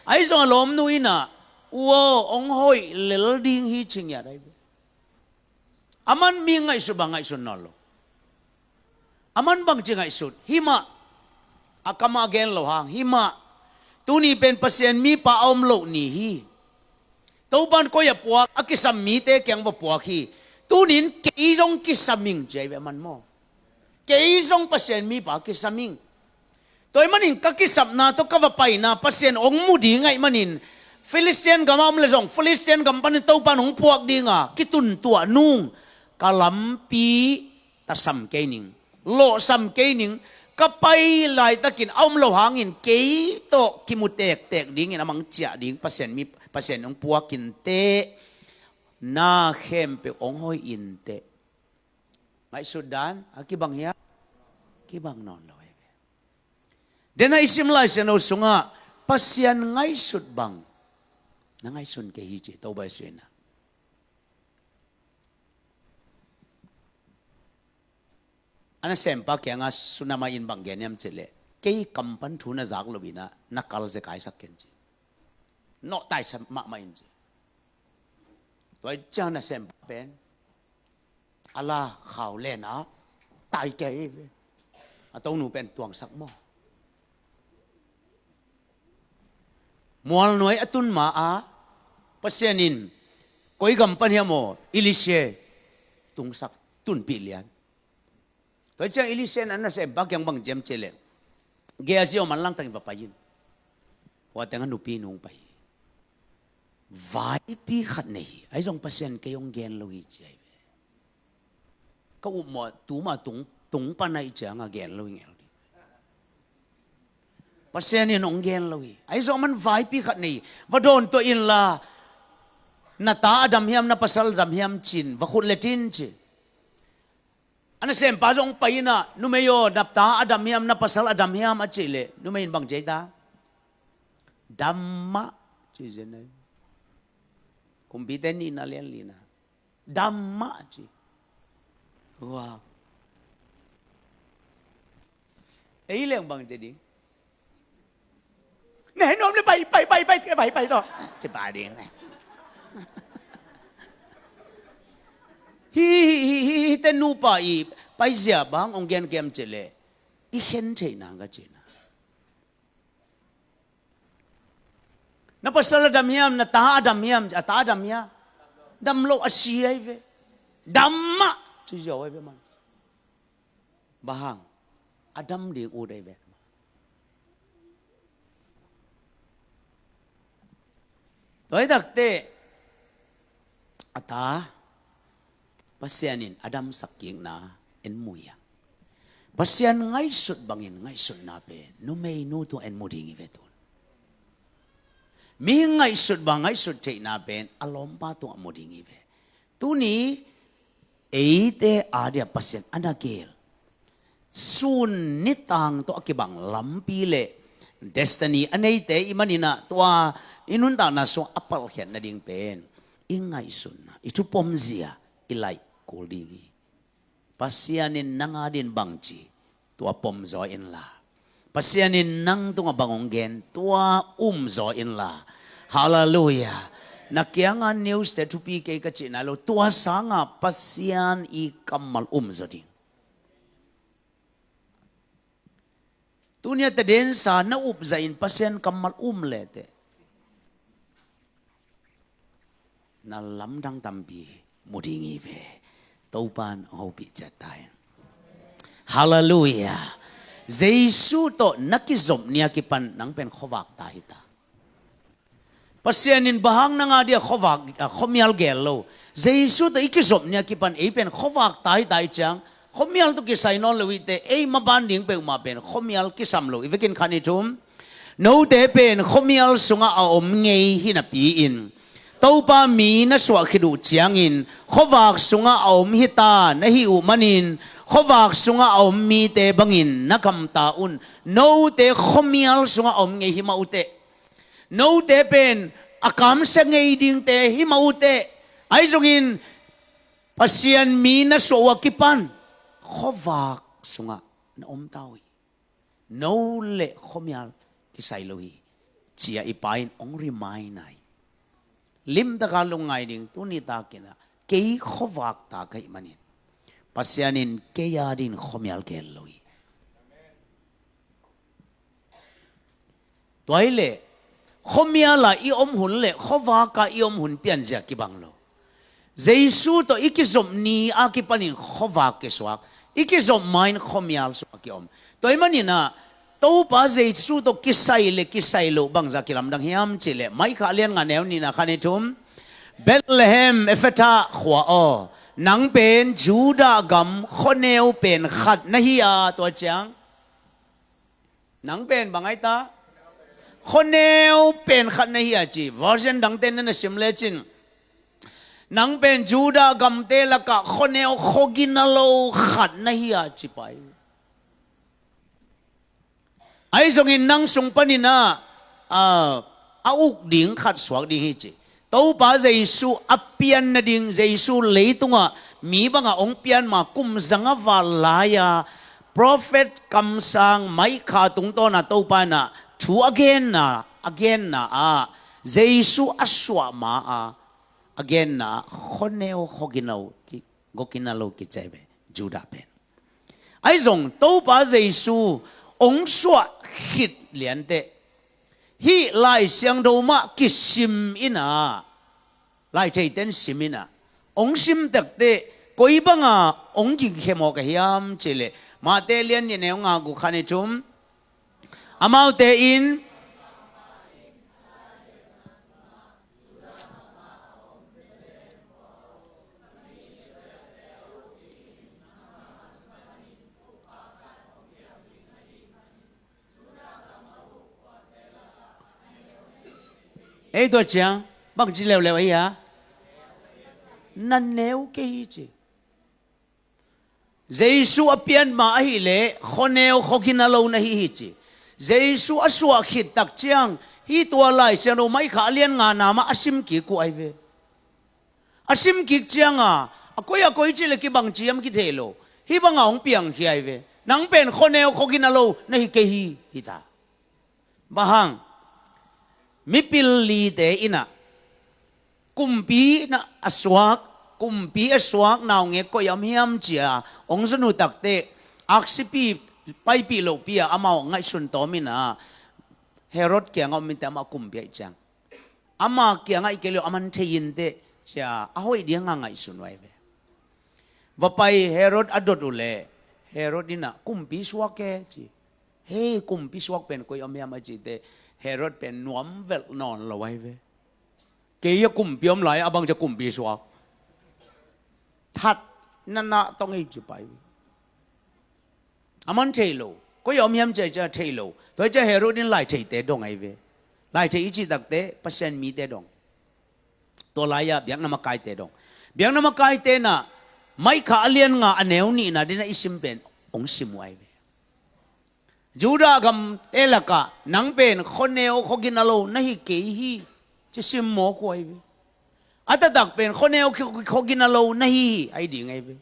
Ahi zonga lawmnu in ah, "U aw, hong hoih lel ding hi," ci ngiat ahi ve. A man mihing ngaihsut bang ngaihsun nawn lo. A man bangci ngaihsut? Himah, a kamah gen lo hang, himah, tuni pen Pasian mipa a om loh ni hi. Topan koi a puak, a kisam mite kiang va puak hi. Tunin kei zong kisam ing ci ahi ve a man maw. Kei zong Pasian mipa kisam ing. Tua ahih manin ka kisapna tawh ka va paina Pasian hong mu ding ahih manin, Philistine gam a om leh zong Philistine gam panin Topan hong puak dinga kituntuah nung, ka lampi tasam kei ning, lawhsam kei ning, ka pai laitakin a om lo hangin kei tawh kimu tektek dingin a mang ciah ding Pasian mi, Pasian hong puak inteh, na khempeuh hong hoih inteh. ngaihsut dan a kibang hiam? Kibang nawn lo hi ve. Dena i sim Lai Siangtho sungah Pasian ngaihsut bang na ngaihsun kei hi ci, Topa Jesu in ah. A nasempa kiangah Sunama in bang gen hiam cih leh, kei kam pan thu na zak lo in ah na kal zia kaisak ken ci. Nawhtai sa mahmah in ci. Tua ciang nasempa pen a la khau len ah tai kei ve. A tonu pen tuangsak maw? Mualnuai a tun ma-a Pasian in, koi gam pan hiam aw, Elisha tungsak, tunpih lian. Tua ciang Elisha in a nasempa kiang bang ci hiam cih leh, Gehazi om, manlang tangin va pai in. Hua tengah nupi nung pai hi. Vaipi khat nei hi. Ahi zong Pasian kei hong gen lo hi ci ahi ve. Ka upmawh tuma tung, tung pan ahi ciangah gen lo hi ngel ding. Pasian in hong gen lo hi. Ahi zong aman vaipi khat nei hi. Va dawn tuah inla, na ta a dam hiam, na pasal a dam hiam ci-in va khut let in ci. A nasempa zong pai in ah, numei aw, na ta a dam hiam, na pasal a dam hiam a cih leh, numei in bang ci ahi ta? Dam mah ci zen ahi. Kumpite nihna lian lina. Dam mah ci. Wow. Ei leng bang ci ding. Na hei nuam le pai, pai, pai, pai, pai, pai tawh. Ci pah ding. Hi, hi, hi, hi, hihte nupa i paizia bang hong gen kei hiam cih leh, i khen theih nang ka cihna. Na pasal a dam hiam, na ta a dam hiam, a ta a dam hiam. Dam lo a si ahi ve. Dam mah ci ziau ahi ve man. Bang hang, a dam ding ut ahi ve. Tua hi takteh a ta Pasian in a damsak kikna en mu hi a. Pasian ngaihsut bangin ngaihsutna pen numeinu tungah en mu ding hi ve tun. Mi ngaihsut bang ngaihsut theihna pen a lawmpa tungah mu ding hi ve. Tuni eite adia Pasian a na gel sun nitang tawh a kibang lampi le destiny a neite i maninah tua i nuntakna sung a palkhiat nading pen i ngaihsutna, i thupomzia i laih kul ding hi. Pasian in nang adin bangci tua pomzaw inla, Pasian in nang tungah bang hong gen tua umzaw inla. Halleluiah. Na kianga news te thupi kei ka cihna lo, tua sanga Pasian i kammal umzaw ding. Tunia tadensa na upzah in Pasian kammal um leteh na lamdang tampi mu ding hi ve. Topan a hopih ciat ta in. Halleluiah. Jesu tawh na kizop nia kipan nang pen khuavak ta hita. Pasian in bang hang nang adia khuavak, a, khuamial gel lo. Jesu tawh i kizop nia kipan ei pen khuavak ta hita i ciang, khuamial tawh kisai nawn lo hite, ei maban ding peuhmah pen khuamial kisam lo i vekin khan i thum. Note pen khuamial sungah a om ngei hinapi-in Topa mi na suah khit uh ciangin khuavak sungah a om hita na hih uh manin khuavak sungah a om mite bangin na gamta un. Note khuamial sungah a om ngei hi mah uh teh. Note pen a kamsia ngei dingte hi mah uh teh. Ahi zongin Pasian mi na suah uh a kipan khuavak sungah na omta uh hi. No le khuamial kisai lo hi, ci-a i Pa in hong remind ahi. Limtaka lungngai ding, tuni takinah kei khuavak ta ka hih manin Pasian in kei adin khuamial gel lo hi. Tua hileh khuamiala i om hun le khuavaka i om hun pianzia kibang lo. Jesu tawh i kizop ni a kipanin khuavak kisuak, i kizop ma-in khuamial suak kiom. Tua hih maninah Topa Jesu tawh kisai le kisai loh bangzah kilamdang hiam cihleh, Maikhah lian nga neu nihna khan i thum. Bethlehem Ephrathah khua aw, nang pen Judah gam khuaneu pen khat na hi a, tua ciang nang pen bang ahi ta? Khuaneu pen khat na hi a ci. Version dangte na na sim lecin, Nang pen Judah gamte lakah khuaneu khuagina lo khat na hi a, ci pai. Ahi zongin nang sung panin ah, ah, a uk ding khat suak ding hi ci. Topa Jesu a pian nading, Jesu leitungah mi bangah hong pian ma kum zanga val lai-a prophet kamsang maikha tungtawna Topa in ah thu a genna, a genna ah Jesu a suah ma-a a genna ah khuaneu khuagina lo ki, gawkina lo kici ai ve, Judah pen. Ahi zong Topa Jesu hong suah khit lianteh hih Lai Siangtho mah kisim in ah, lai theiten sim in ah, hong sim takteh koi banga hong gingkhia mawk a hiam cih leh Mate lian nih, neu nga, guk, khat, nih, thum. Amaute in Ei, tua ciang bangci leuleu ahi a? Na neu kei hi ci. Jesu a pian ma ahileh khuaneu khuagina lo na hi hi ci. Jesu a suah khit tak ciang hih tua Lai Siangtho maikha a lian ngana mah a sim kik uh ai ve. A sim kik cianga a koi a koi cih leh kibang ciam kithei lo. Hih banga hong piangkhia ai ve. Nang pen khuaneu khuagina lo na hi kei hi, hi ta. Bang hang? Mipil lite in ah kumpi na a suak, kumpi a suak naungek koi a om hiam ci-a hong zon uh takteh aksipi paipih lohpi-a amau ngaihsun tawm in ah Herod kiangah om inteh, amah kumpi ahih ciang. Ama kiangah i kei leh a man thei inteh ci-a a hoih dinga ngaihsun uh ai ve. Va pai, Herod a dot uh leh Herod in ah kumpi suak e ci. Hei, kumpi suak pen koi om hiam a cih teh Herod pen nuam velh nawn lo ai ve. Kei a kumpi om lai a bang ci-a kumpi suak? That na na tong ei ci pai. A man thei lo. Koi a om hiam ci-a thei lo. Tua hi ci-a Herod in lai theite dong ai ve. Lai thei i cih takteh Pasian mite dong. Tua lai-a biakna makaite dong. Biakna makaite in ah maikha a lian nga a neu nihna ding ah i sim pen hong sim uh ai ve. Judah gamte lakah nang pen khuaneu khuagina lo na hi kei hi ci sim mawk uh ai ve. A taktak pen khuaneu khuagina lo na hi hi ai ding ai ve.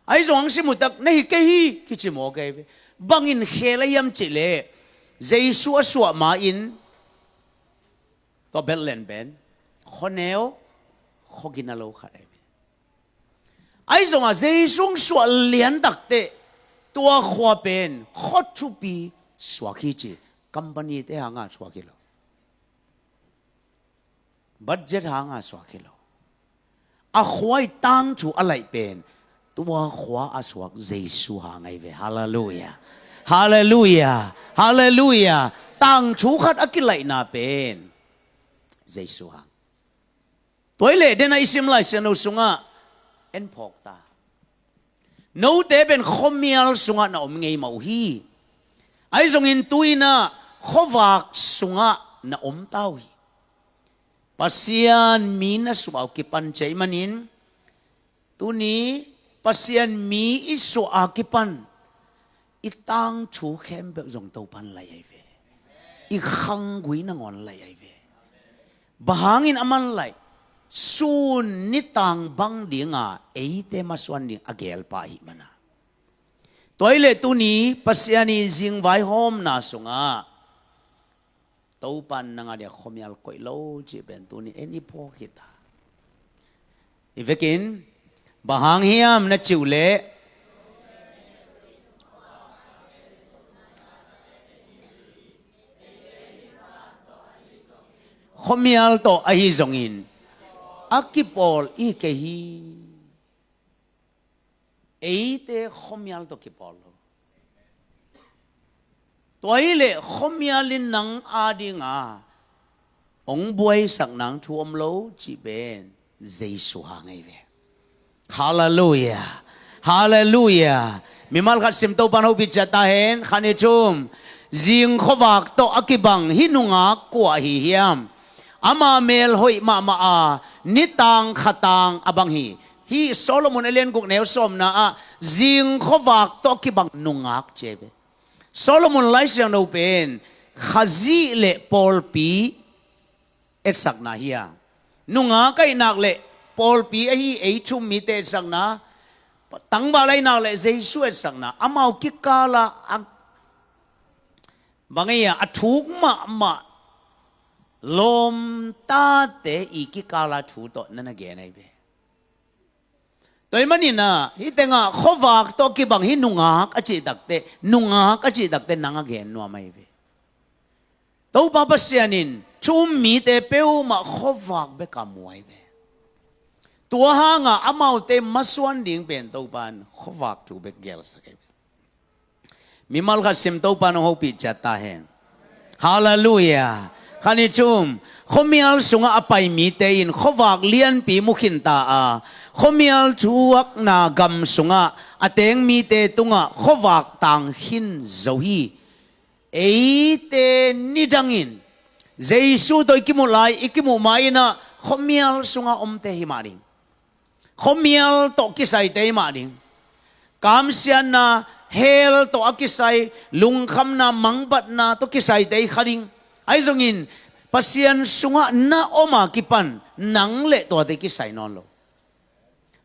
Ahi zong hong sim uh tak na hi kei hi kici mawk ai ve. Bangin khel a hiam cih leh Jesu a suah ma-in tua Bethlehem pen khuaneu khuagina lo khat ai ve. Ahi zongah Jesu hong suah lian takteh tua khua pen khua thupi suak hi ci. Company-te hanga suak hi lo. Budget hanga suak hi lo. A khua i tangthu a laih pen tua khua a suak Jesu hang ai ve. Halleluiah. Halleluiah. Halleluiah. Tangthu khat a kilaihna pen Jesu hang. Tua hi leh dena i sim Lai Siangtho sungah en phawk ta. Note pen khuamial sungah na om ngei mah uh hi. Ahi zongin tu-in ah khuavak sungah na om ta uh hi. Pasian mi na suah uh kipan ci ahih manin tuni Pasian mi i suah a kipan i tangthu khempeuh zong Topan laih ai ve. I khanggui nangawn laih ai ve. Bang hangin a man laih? Sun nitang bang dinga eite masuan ding a gelpa ahih mana. Tua hi leh tuni Pasian i zingvaihawmna sungah Topan nang a dia khuamial koih lo cih pen tuni en i phawk hi ta. I vekin bang hang hiam na cih uh leh khuamial tawh ahi zongin a kipawl i hi kei hi. Eite khuamial tawh kipawl lo. Tua hi leh khuamial in nang a dinga hong buaisak nang thu om lo cih pen Jesu hang ahi ve. Halleluiah. Halleluiah. Mimal khat sim, Topan hopih ciat ta hen. Khan i thum. Zing khuavak tawh a kibang hih nungak kua ahi hiam? Ama mel hoih mahmah a, Nitang khatang a bang hi. Hih Solomon a lian guk neu sawmna ah zing khuavak tawh kibang nungak ci hi ve. Solomon Lai Siangtho pen Khazih le pawlpi etsakna hi a, nungak ahih nak leh pawlpi ahi ei thu-um mite etsakna, tangval ahih nak leh Jesu etsakna, amau kikal ah a, bang ei a, a thuk mahmah lawmtate i kikal ah thu tawh na na gen ahi ve. Tua ahih manin ah hih tengah khuavak tawh kibang hih nungak a cih takteh, nungak a cih takteh nang a gen nuam ahi ve. Topa Pasian in thu-um mite peuhmah khuavak bek a mu ahi ve. Tua hangah amaute masuan ding pen Topa in khuavak thu bek gelsak ahi ve. Mimal khat sim, Topa in hong hopih ciat ta hen. Halleluiah. Khat, nih, thum. Khuamial sungah a pai mite in khuavak lianpi mu khinta a, khuamial thuakna gam sungah a teng mite tungah khuavak tang khin zo hi. Eite nidangin Jesu tawh i kimuh lai, i kimuh ma-in ah khuamial sungah omte hi mah ding. Khuamial tawh kisaite hi mah ding. Kamsiatna, hell tawh a kisai, lungkhamna, mangbatna tawh kisaite hi kha ding. Ahi zongin Pasian sungah na om a kipan nang le tuate kisai nawn lo.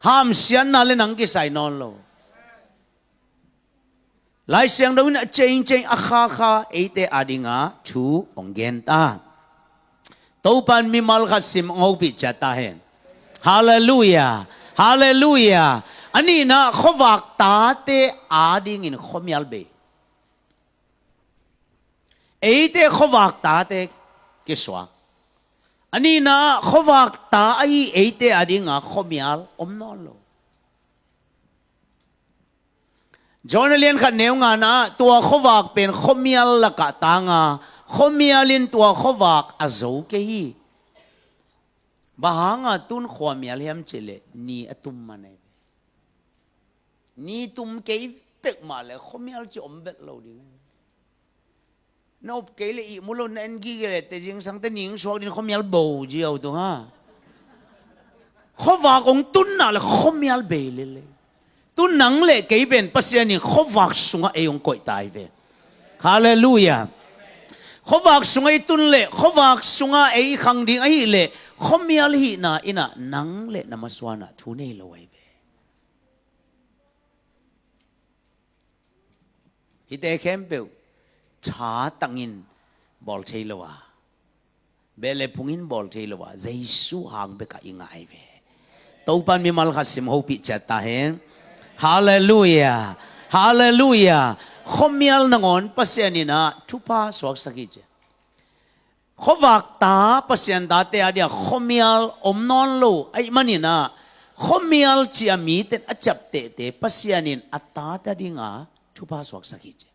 Hamsiatna le nang kisai nawn lo. Lai Siangtho in a cengceng a khakha eite adinga thu hong gen ta. Topa in mimal khat sim hong hopih ciat ta hen. Halleluiah. Halleluiah. A nihna, khuavak tate adingin khuamial bei. Eite khuavak tate kisuak. A nihna, khuavak ta ahi eite adinga khuamial om nawn lo. John a lian khat neu ngana ah tua khuavak pen khuamial lakah tang a, khuamial in tua khuavak a zo kei hi. Bang hanga tun khuamial hiam cih leh ni a tum man ahi ve. Ni tum kei peuhmah leh khuamial cih om vet lo ding ahi ve. Na up kei leh ihmu lo, na en gige leh teh zingsang teh ning suak ding, khuamial bo ziau tung ha. Khuavak hong tunna leh khuamial bei lel e. Tu nang le kei pen Pasian in khuavak sungah ei hong koih ta hi ve. Halleluiah. Khuavak sungah i tun leh, khuavak sungah ei i khang ding ahih leh, khuamial hihna in ah nang le na masuan ah thu nei lo ahi ve. Hihte khempeuh tha tangin bawl thei lo a, beh le phungin bawl thei lo a, Jesu hang bekah i ngah ahi ve. Topa in mimal khat sim hopih ciat ta hen. Halleluiah. Halleluiah. Khuamial nangawn Pasian in ah thupha suaksak hi ci. Khuavak ta, Pasian tate adingah khuamial om nawn lo ahih manin ah, khuamial ci-a mite in a ciaptehte Pasian in a tate adingah thupha suaksak hi ci.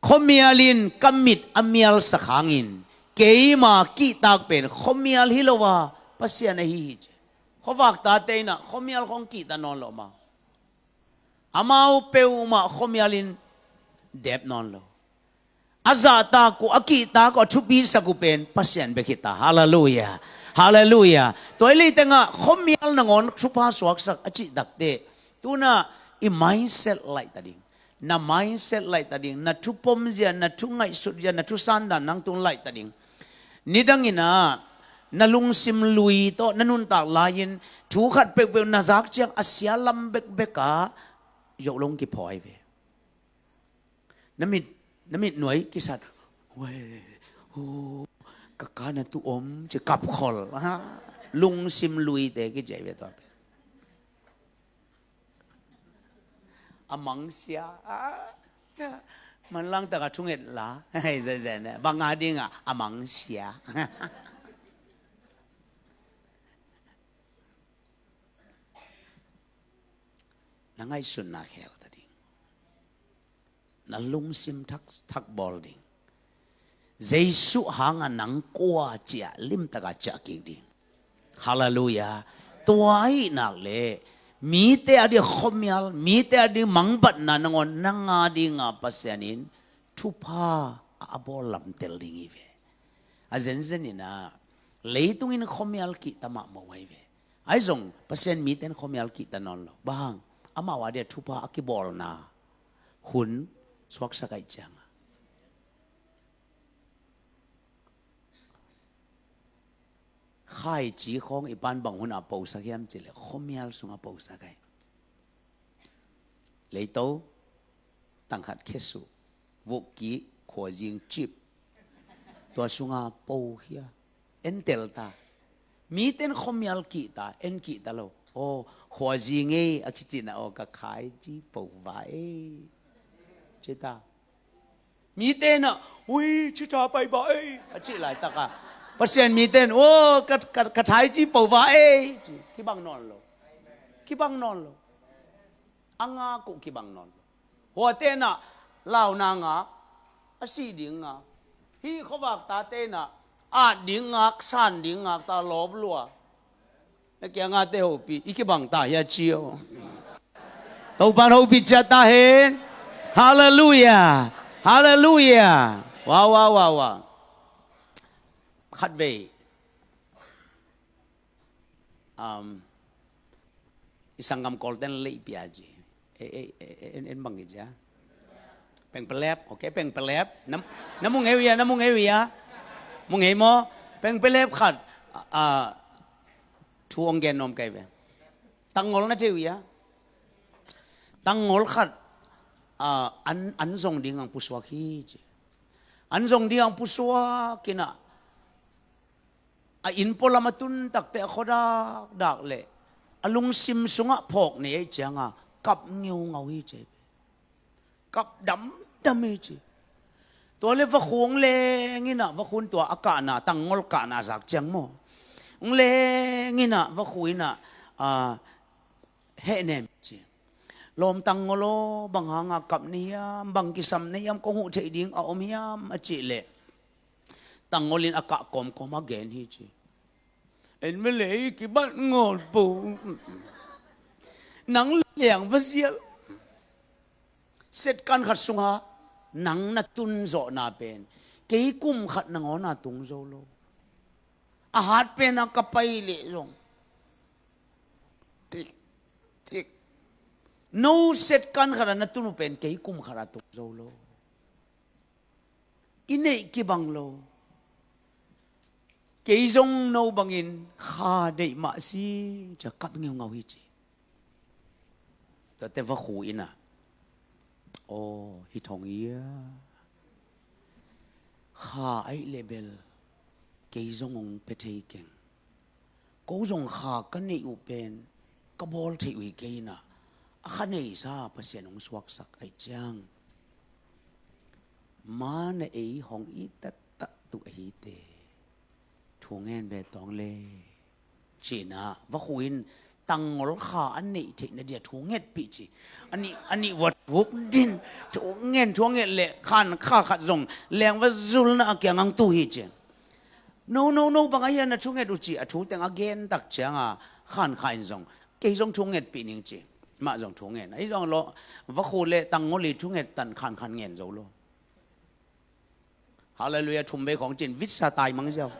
Khuamial in ka mit a mialsak hangin keima kihtak pen khuamial hi lo a, Pasian ahi hi ci. Khuavak tate in ah khuamial khawng kihta nawn lo amau. Amau peuhmah khuamial in dep nawn lo. A zahtak uh, a kihtak uh, a thupisak uh pen Pasian bek hi ta. Halleluiah. Halleluiah. Tua hi leh hih tengah khuamial nangawn thupha suaksak a cih takteh, tu-in ah i mindset laih ta ding. Na mindset laih ta ding. Na thupom zia, na thu ngaihsut zia, na thusan dan nang tu-in laih ta ding. Nidangin ah na lungsim lui tawh na nuntak lai-in thu khat peuhpeuh na zak ciang a sia lam bekbek ah zoh lo hong kiphawi ve. Na mit, na mit nuai kisat. Weh, hu, ka ka na tu om ci, kapkhol. Ha? Lungsim luite kici ahi ve tua pen. A mangsia. Ah, ca, manlang taka thunget la. Hei, zai zai ne. Bang a dingah a mangsia. Na ngaihsutna khel ta ding. Na lungsim thak, thak bawl ding. Jesu hanga nang kua ci-a limtaka ciah kik ding. Halleluiah. Tua ahih nak leh mite ading khuamial, mite ading mangbatna nangawn nang a dinga Pasian in thupha a, a bawl lamtel ding hi ve. A zenzen in ah, leitung in khuamial kihta mahmah uh ahi ve. Ahi zong Pasian mite in khuamial kihta nawn lo. Bang hang? Amau a dia thupha a kibawlna hun suaksak ahih ciangin. Khaici khawng i pan bang hun a posak hiam cih leh khuamial sungah posak ahi. Leito tangkhat khesuh, vuhkik, khuazing cip, tua sungah po hia. En tel ta. Mite in khuamial kihta, en kihta lo. Aw, khuazing ei a kicihna aw, ka khaici po va ei, ci ta. Mite in ah, ui, ci ta pai ba ei, a cih laitak ah, Pasian mite in, aw, ka, ka, ka khaici po va ei, ci. Kibang nawn lo. Kibang nawn lo. A ngak uh kibang nawn lo. Huate in ah launa ngak, a sih ding ngak. Hih khuavak tate in ah at ding ngak, san ding ngak ta, lawp lua. Na kiangah te hopih, i kibang ta hia ci aw. Topa'n hopih ciat ta hen. Halleluiah. Halleluiah. Wow, wow, wow, wow. Khatvei, um, i sanggam Kawlte'n lei pia ci. E, e, e, e, en, en bang ci a. Pengpelep, ok, pengpelep. Na, na mu ngei uh hia, na mu ngei uh hia. Mu ngei maw? Pengpelep khat, a, a, thu hong gen nuam ka hi ve. Tangngol na thei uh hia. Tangngol khat, a, an, an zong ding hong pusuak hi ci. An zong ding hong pusuak in ah, a inn pualam a tun takte a khua dakdak leh a lungsim sungah phawk nei ahih ciangin kap ngeungau hi ci. Kap damdam hi ci. Tua leh vakhu hong leng in ah, vakhu in tua a kahna, tangngol kahna zak ciang maw, hong leng in ah, vakhu in ah, a, hehnem hi ci. Lawm tangngol aw, bang hangin kap na hiam, bang kisam na hiam, kong huh theih ding a om hiam, a cih leh tangngol in a kah kawmkawm a gen hi ci. En mah leh i kibat ngawl po. Nang leng va zial. Setkan khat sungah nang na tun zawhna pen kei kum khat nangawn a tung zo lo. A hat pen a ka pai leh zong tik, tik. No setkan khat a na tun uh pen kei kum khat a tung zo lo. I neih kibang lo. Kei zong no bangin kha deih mah si, ci-a kap ngeungau hi ci. Tuate vakhu in ah, aw, hi thong ia. Kha ahih leh bel kei zong hong pia thei keng. Ko zong kha ka neih uh pen ka bawl theih uh hi kei in ah, a kha neisa Pasian hong suaksak ahih ciang, ma na ei hong it taktak tu ahi te. Thu ngen ve tawng le. Ci-in ah vakhu in tangngol kha a neih theihna dia thu ngetpih ci. A nih, a nih vua thuk din, thu ngen, thu nget leh khan kha khat zong leng va zulna a kiang hong tu hi ci. No, no, no, bang ahi a na thu nget uh ci, a thu teng a gen tak ciangin khan kha in zong, kei zong thu ngetpih ning ci. Mah zong thu ngen. Ahi zong lo, vakhu le tangngol i thu nget tan khan khan ngen zo lo. Halleluiah, thum vei khawng cin, vitsa tai mang ziau.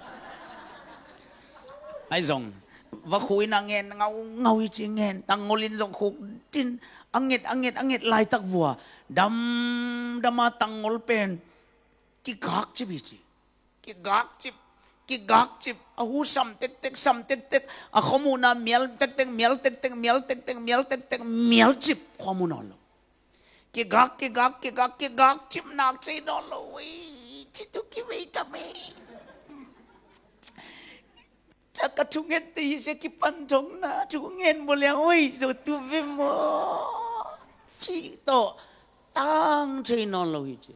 Ahi zong, vakhu in a ngen ngaungau hi ci ngen, tangngol in zong khuk din, a nget, a nget, a nget laitak vua, damdam a tangngol pen, kigak cip hi ci. Kigak cip, kigak cip, a hu sam tektek, sam tektek, a khuamuhna mial tektek, mial tektek, mial tektek, mial tektek, mial cip, khuamuh nawn lo. Kigak, kigak, kigak, kigak cip nak thei nawn lo. Ui, ci tu kivei tam e. Ca ka thunget te hi sia kipan thong na, thungen bo liang, ui, zo tu ve maw? Ci tawh tang thei nawn lo hi ci.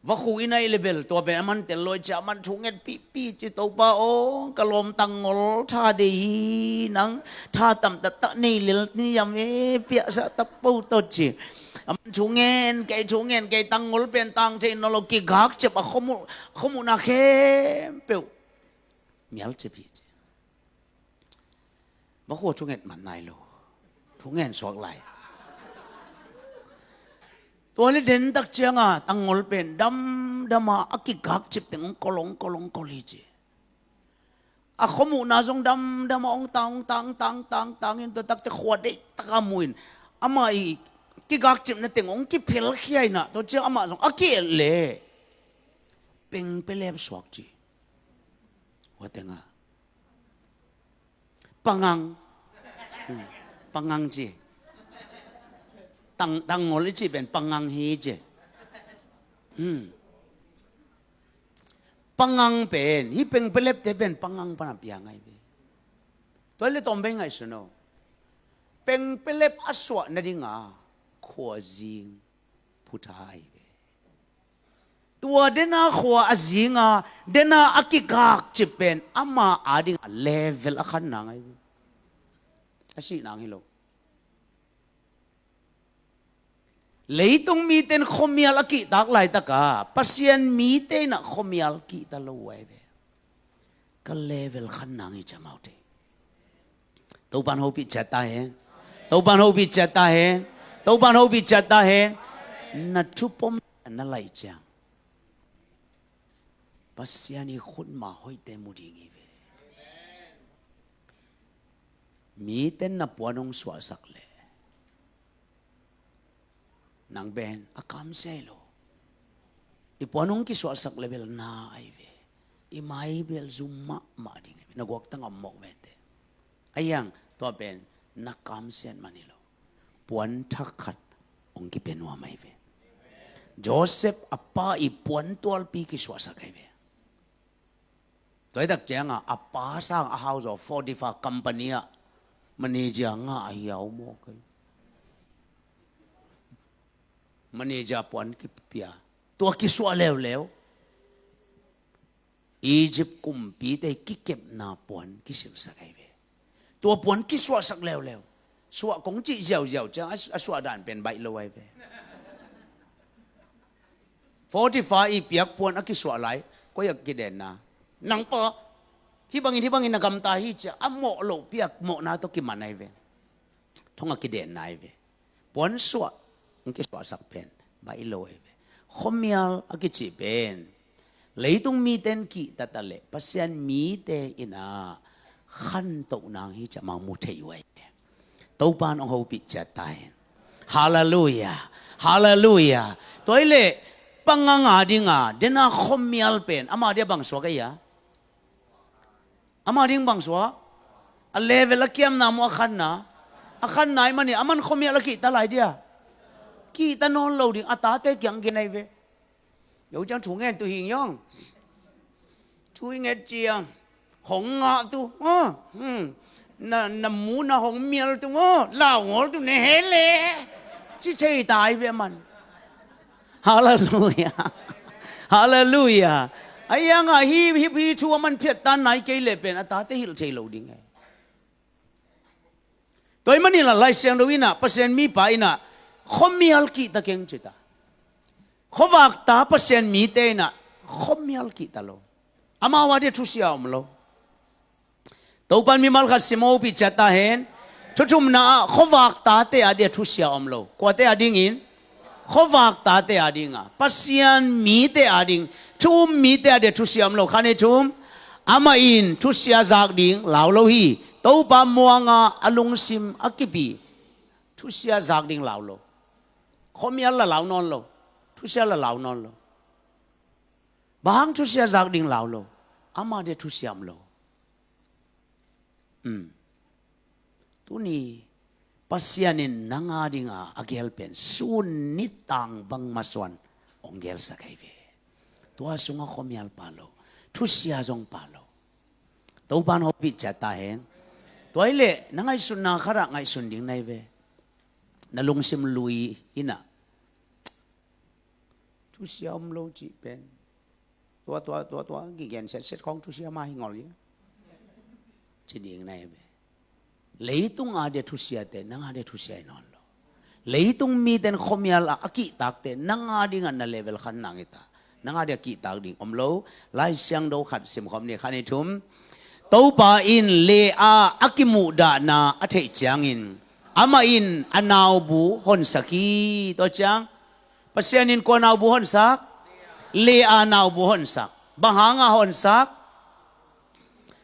Vakhu in a i lebel tua pen a man tel lo hi ci a, a man thunget pihpih ci, Topa aw, ka lawm tangngol tha dei hi, nang tha tam taktak nei lel ni yam e, piahsa ta po tawh ci. A man thungen kei, thungen kei, tangngol pen tang thei nawn lo, kigak cep a khuamuh, khuamuhna khempeuh mial cep hi ci. Vakhu thunget man nai lo. Thungen suak lai. Tua le den tak cianga tangngol pen dam damdam a, a kigakcip teng hong kol, hong kol, hong kol hi ci. A khuamuhna zong damdam a, hong tang, hong tang, tang, tang, tang in, tua takte khua deihtak a mu in, amah i kigakcipna teng hong kiphelkhia in ah, tua ciang amah zong a ki-et leh pengpelep suak ci. Hua teng ah pangang. Hmm. Pangang ci. Tang, tangol i cih pen pangang hi ci. Hmm. Pangang pen, hih pengpelepte pen pangang pan a piang ahi ve. Tua hi leh tawm bei ngaihsun o. Pengpelep a suah nading a khuazing phutha ahi ve. Tua den a khua a zing a, den a a kigakcip pen ama ading a level a khan nang ahi ve. A sih nang hi lo. Leitung mite in khuamial a kihtak laitak a, Pasian mite in ah khuamial kihta lo uh ahi ve. Ka level khan nang hi ci a, amau te. Topa'n hopih ciat ta hen. Topa'n hopih ciat ta hen. Topa'n hopih ciat ta hen. Na thupom na laih ciang Pasian i khutma hoihte mu ding hi ve. Mite in na puan hong suahsak leh nang pen a kamsia hi lo. I puan hong kisuahsak leh bel na ahi ve. I mai bel zum mahmah ding ahi ve. Na guaktang a om mawk ve teh. Ahi hang tua pen na kamsiat man hi lo. Puan thak khat hong kipia nuam ahi ve. Joseph a pa i puan tualpi kisuahsak ahi ve. Tua hi tak ciang a, a pa sang a hau zaw Potiphar company ah manager ngah ahi a om mawk ahi. Manager puan kipia, tua kisuah leuleu. Egypt kumpite kikepna puan kisilhsak ahi ve. Tua puan kisuahsak leuleu. Suah kong cih ziauziau ciang a, a suah dan pen baih lo ahi ve. Potiphar i piak puan a kisuah lai, koi a kidenna? Nang pa, hih bangin, hih bangin na gamta hi ci a, a mawh loh piak mawhna tawh kiman ahi ve. Thong a kidenna ahi ve. Puan suah, hong kisuahsak pen baih lo ahi ve. Khuamial a kicih pen leitung mite in kihta ta leh Pasian mite in ah khantoh nang hi ci a amau mu thei uh ahi ve. Topa'n hong hopih ciat ta hen. Halleluiah. Halleluiah. Tua hi leh pangang ading a den a khuamial pen ama ding a bang suak ahi a? Ama ding bang suak? A level a kiamna maw, a khanna? A khanna ahih manin aman khuamial a kihta lai dia? Kihta nawn lo ding, a tate kiang gen ahi ve. Yo ciang thu ngen tu hing yong. Thu i nget ciang hong ngah tu, ah, hmm. Na, na mu na hong mial tu maw, lau ngawl tu na he leh ci thei ta ahi ve aman. Halleluiah. Halleluiah. Ahi hang a hih, hih, hih thu aman phiat tan nai kei leh pen a tate hilh thei lo ding ahi. Tua ahih manin a Lai Siangtho in ah, Pasian mipa in ah khuamial kihta keng ci ta. Khuavak ta Pasian mite in ah khuamial kihta lo. Amau a dia thusia om lo. Topa'n mimal khat sim hopih ciat ta hen. Thu thumna ah khuavak tate a dia thusia om lo. Kuate a dingin? Khuavak tate a ding a, Pasian mite a ding, thu um mite a dia thusia om lo. Khan ni thum, amah in thusia zak ding lau lo hi. Topa muang a, a lungsim a kip hi. Thusia zak ding lau lo. Khuamial la lau nawn lo. Thusia la lau nawn lo. Bang hang thusia zak ding lau lo? Ama dia thusia om lo. Um. Tuni Pasian in nang a ding a a gel pen sun nitang bang masuan hong gelsak ahi ve. Tua sungah khuamial pha lo, thusia zong pha lo. Topa'n hopih ciat ta hen. Tua hi leh na ngaihsutna khat ah ngaihsun ding na hi ve. Na lungsim lui in ah thusia om lo cih pen, tua, tua, tua, tua kigen setset khawng thusia mah hi ngol hi, ci ding na hi ve. Leitung a dia thusiate nang a dia thusia hi nawn lo. Leitung mite in khuamial a a kihtakte nang a ding a na level khan nang hi ta. Nang a dia kihtak ding om lo. Lai Siangtho khat simkhawm ni. Khan ni thum. Topa in Leah a kimuhdahna a theih ciangin amah in a naubu honsak hi. Tua ciang Pasian in kua naubu honsak? Leah naubu honsak. Bang hanga honsak?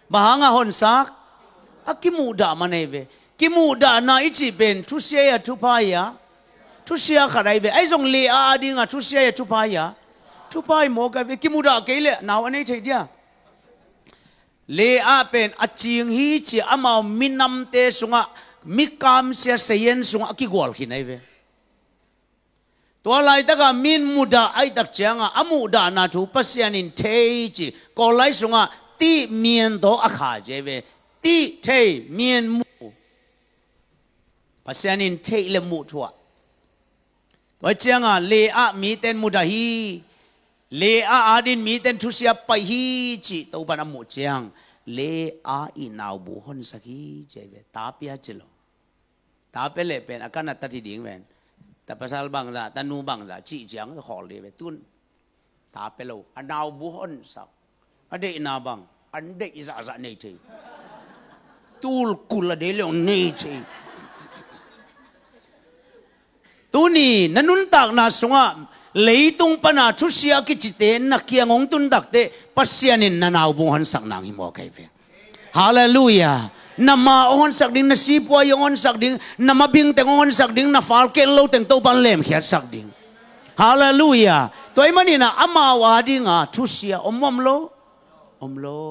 Bang hanga honsak? A kimuhdah man ahi ve. Kimuhdahna i cih pen thusia hi a, thupha hi a? Thusia khat ahi ve. Ahi zong Leah adinga thusia hi a, thupha hi a? Thupha hi mawk ahi ve. Kimuhdah kei leh nau a nei thei dia? Leah pen a cing hi ci-a amau minamte sungah, mi kamsia sayen sungah a kigual khin ahi ve. Tua laitaka min mudah ahih tak cianga a muhdahna thu Pasian in thei ci. Kawl lai sungah tih mian tawh a kha ci ahi ve. Tih, thei, mian, muh. Pasian in theih le muh thu ah. Tua cianga Leah miten mudah hi. Leah adin miten thusia pai hi cih Topan a muh ciang, Leah i naubu honsak hi ci ahi ve. Ta pia ci lo. Ta pia leh pen a kan a tat hi ding ven. Ta pasal bangzah, ta nu bangzah cih ciang khawl ding ve. Tun ta pia lo, a naubu honsak. A deihna bang, an deih zahzah nei thei. Tul kul a deih leh nei thei. Tuni na nuntakna sungah leitung pana thusia kicite na kiang hong tun takteh Pasian in na naubu honsak nang hi mawk ahi ve. Halleluiah. Na ma hong honsak ding, na sipuai hong honsak ding, na mabing teng hong honsak ding, na fal kel lo teng Topan lemkhiatsak ding. Halleluiah. Tua ahih maninah amau adinga thusia om, om lo? Om lo.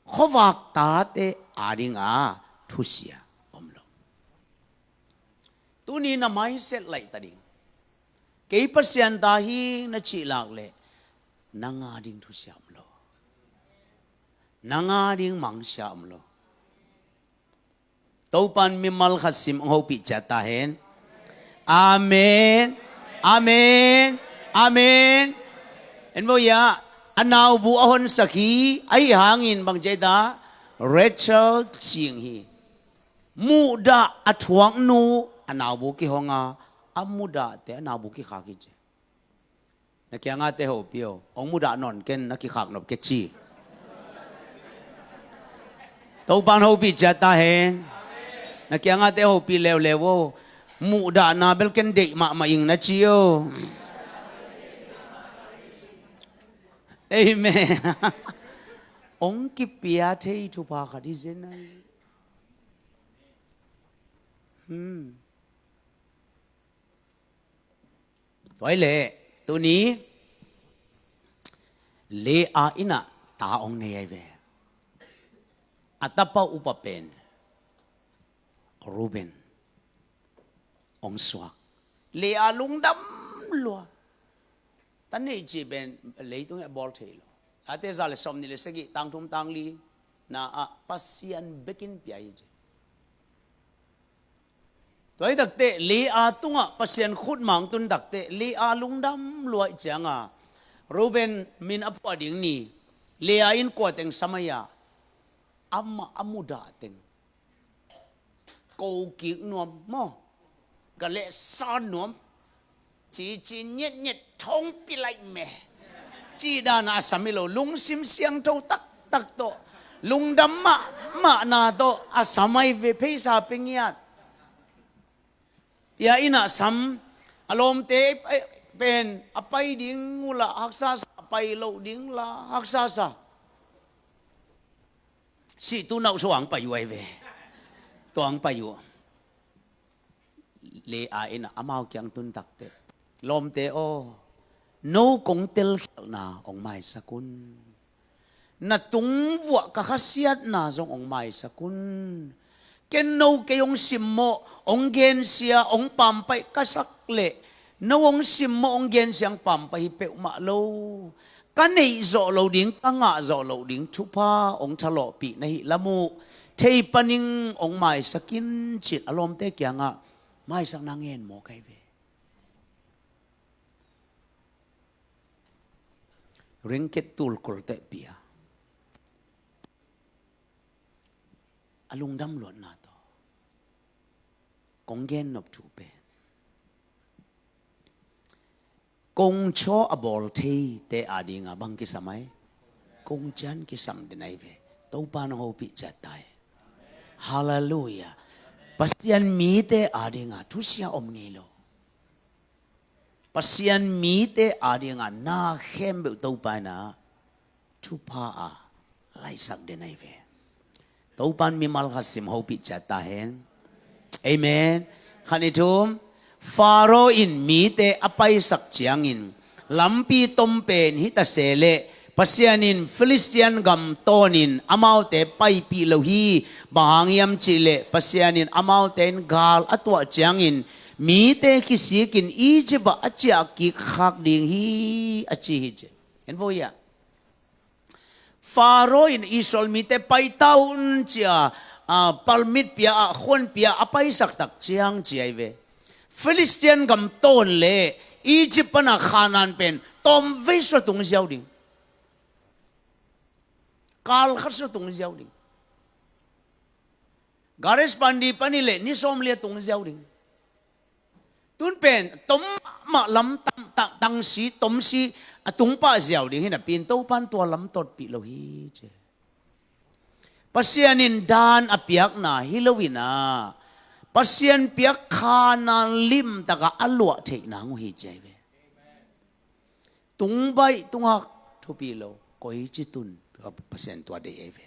Khuavak tate adinga thusia om lo. Tuni na mindset laih ta ding. Kei Pasian ta hi na cih lak leh nang ading thusia om lo. Nang ading mangsia om lo. Topan mimal khat sim hong hopih ciat ta hen. Amen. Amen. Amen. En vo ia, a naubu a honsak hi, ahi hangin bang ci ahi ta? Rachel cing hi. Muhdah a thuak nu a naubu kihong a, a mudahte a naubu kikhak hi ci. Na kiangate hopih o, hong mudah nawn ken, na kikhak nop kei ci. Topan hopih ciat ta hen. Na kiangate hopih leuleu o, muhdahna bel ken deih mahmah ing na ci o. Amen. Hong kipia thei thupha khat hi zen ahi. Hmm. Tua hi leh tuni Leah in ah ta hong nei ahi ve. A tapa upa pen Reuben hong suak. Leah lungdam lua. Ta neih cih pen leitung ah bawl thei lo. Late za le sawmnih le sagih, tang thum tang li na ah Pasian bekin pia hi ci. Tua hi takteh Leah tungah Pasian khutmang tun takteh Leah lungdam lua ih cianga Reuben min a phuah ding ni. Leah in kua teng sam ahi a? Amah a mudah teng. Ko kik nuam maw? Galeh sa nuam. Cici ngetnget thong pilaih me. Cih dana a sam hi lo, lungsim siangtho taktak tawh, lungdam mahmahna tawh a sam ahi ve, pheisa pia ngiat. Pia in ah sam, a lawmte pen a pai ding uh lah haksa sa, a pai loh ding lah haksa sa. Sih tu nauh suang pai uh ahi ve. Tuang pai uh. Leah in ah amau kiang tun takteh, lawmte aw, no kong telkhialhna hong maisak un. Na tung vuah ka khasiatna zong hong maisak un. Ken no kei hong simmawh, hong gensia, hong pampaih ka sak leh, no hong simmawh, hong gensia, hong pampaih hi peuhmah lo. Ka neih zawh loh ding, ka ngah zawh loh ding thupha hong thalawhpih na hih lam uh thei panin hong maisak in, ci-in a lawmte kiangah maisakna ngen mawk ahi ve. Ringgit tul kul teh pia. A lungdam luatna tawh kong gen nop thu pen, kongcaw a bawl theite adinga bang kisam ai? Kongcian kisam den ahi ve. Topa nong hopih ciat ta hen. Halleluiah. Pasian mite adinga thusia om ngei lo. Pasian mite adinga na khempeuh Topa in ah thupha a laihsak den ahi ve. Topan mimal khat sim hopih ciat ta hen. Amen. Khat ni thum. Faro in mite a paisak ciangin lampi tom pen hi ta se leh Pasian in Filistian gam tawnin amaute paipih lo hi. Bang hang hiam cihleh Pasian in amaute in gal a tuah ciangin mite kisikin Egypt ah a ciah kik khak ding hi a ci hi ci. En vo hiah. Faro in Israel mite pai ta un cia, a, permit pia a, khuan pia a paisak tak ciang ci ahi ve. Filistian gam tawn le Egypt pana Khanan pen tawm vei sua tung ziau ding. Kal khat sua tung ziau ding. Gares pandi pani le ni sawm lia tung ziau ding. Tun pen tom mah lam tang, tang, tangsi, tomsi a tung pah ziau ding hi napi in Topan tua lam tawtpih lo hi ci. Pasian in dan a piakna hi lo in ah Pasian piak Khanan limtak ah a luah theih nang uh hi ci ahi ve. Tung baih tung hak thupi lo, koi ci tun, Pasian tua deih ahi ve.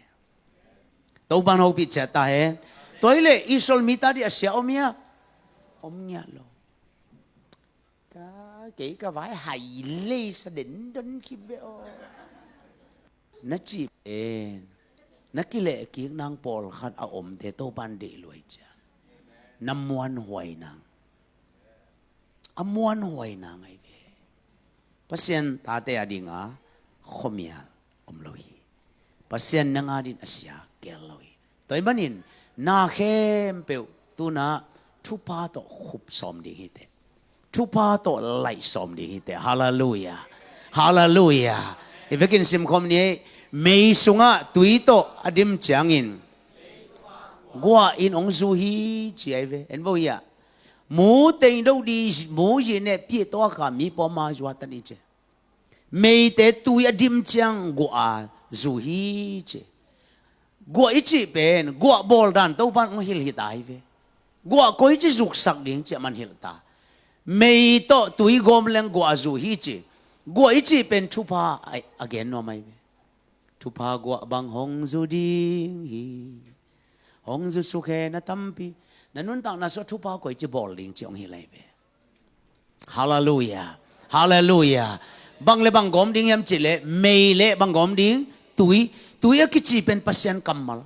Topan hopih ciat ta hen. Tua hileh Israel mite ading a sia om hia? Om ngiat lo. Ka, kei ka vai hai lei sa den don kip ve aw. Na cih pen na kilehkik nang pawlkhat a omte Topan deih luai ciang na muanhuai nang. A muanhuai nang ahi ve. Pasian tate adinga khuamial om lo hi. Pasian nang ading a sia gel lo hi. Tua ahih manin na khempeuh tuna thupha tawh khup sawm ding hi teh. Thupha tawh laih sawm ding hi teh. Halleluiah. Halleluiah. I vekin simkhawm ni ei. Mei sungah tui tawh a dim ciangin guah in hong zu hi ci ahi ve. En vo hiah. Mu teng do di mu yi ne pie to a ka mi pawma zua tan i ci. Meite tui a dim ciang guah a zu hi ci. Guah i cih pen guah bawl dan Topan hong hilh hi ta hi ve. Guah koi ci zuksak ding ci a man hilh ta. Mei tawh tui gawm leng guah a zu hi ci. Guah i cih pen thupha a, a gen nuam ahi ve. Thupha guah bang hong zu ding hi. Hong zu suk hen a tampi. Na nuntakna sua thupha koi ci bawl ding ci hong hilh ahi ve. Halleluiah. Halleluiah. Bang le bang gawm ding hiam cihleh mei le bang gawm ding? Tui. Tui a kici pen Pasian kammal.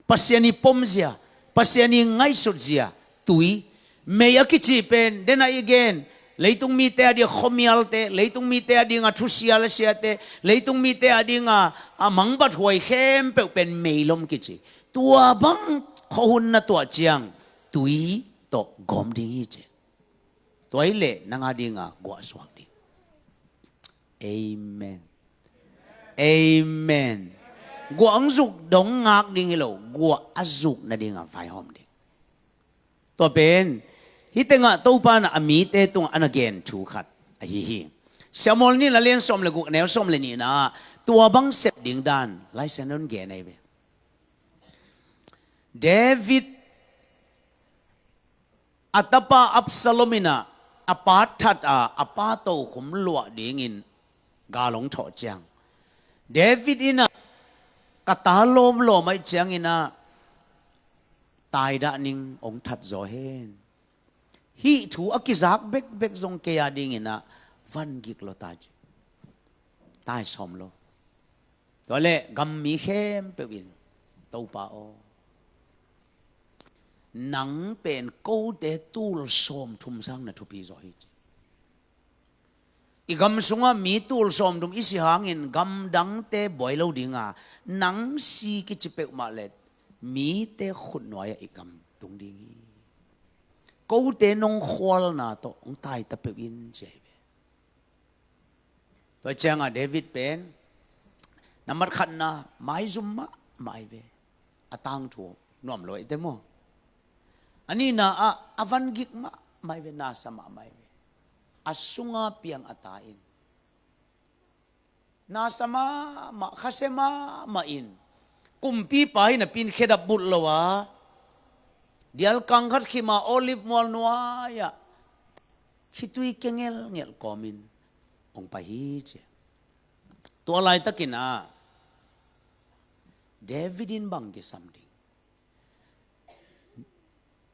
Pasian i pomzia. Pasian i ngaihsutzia. Tui. Mei a kici pen dena i gen leitung mite ading a khuamialte, leitung mite ading a thusia le siate, leitung mite ading a, a mangbathuai khempeuh pen meilom kici. Tua bang khuahun na tuah ciang tui tawh gawm ding hi ci. Tua hileh nang adinga guah suak ding. Amen. Amen. Guah hong zuk dong ngak ding hi lo, guah a zuk nadinga vaihawm ding. Tua pen hih tengah Topa in a mite tungah a na gen thu khat ahi hi. Samuel nihna lian sawm le guk, neu sawm le nihna ah tua bang sep ding dan Lai Siangtho in gen ahi ve. David a tapa Absalom in ah a pa that a, a pa tokhom luah dingin gal hong thawh ciang, David in ah ka ta lawmlawm ahih ciangin ah taidah ning, hong that zaw hen. Hih thu a kizak bekbek zong kei adingin ah van gik lo ta ci. Tai sawm lo. Tua leh gam mi khempeuh in, Topa aw, nang pen kote tul sawmthum sang na thupi zaw hi ci. I gam sungah mi tul sawmthum i si hangin gamdangte buai lo dinga, nang si kici peuhmah le mite khutnuai-ah i gam tung ding hi. Kote nong khualna tawh hong taita peuh in ci ahi ve. Tua ciangah David pen na matkhatna maizum mahmah ahi ve. A tangthu nuam lo ahih teh maw. A nihna ah a van gik mahmah ahi ve, nasa mahmah ahi ve. A sunga piang a ta in nasa mahmah, khasia mahmah in, kumpipa hi napi in khedap bulh lo a, dialkang khat khim a olive mual nuai-ah khitui kia ngelngel kawmin hong pai hi ci. Tua laitakin ah David in bang kisam ding?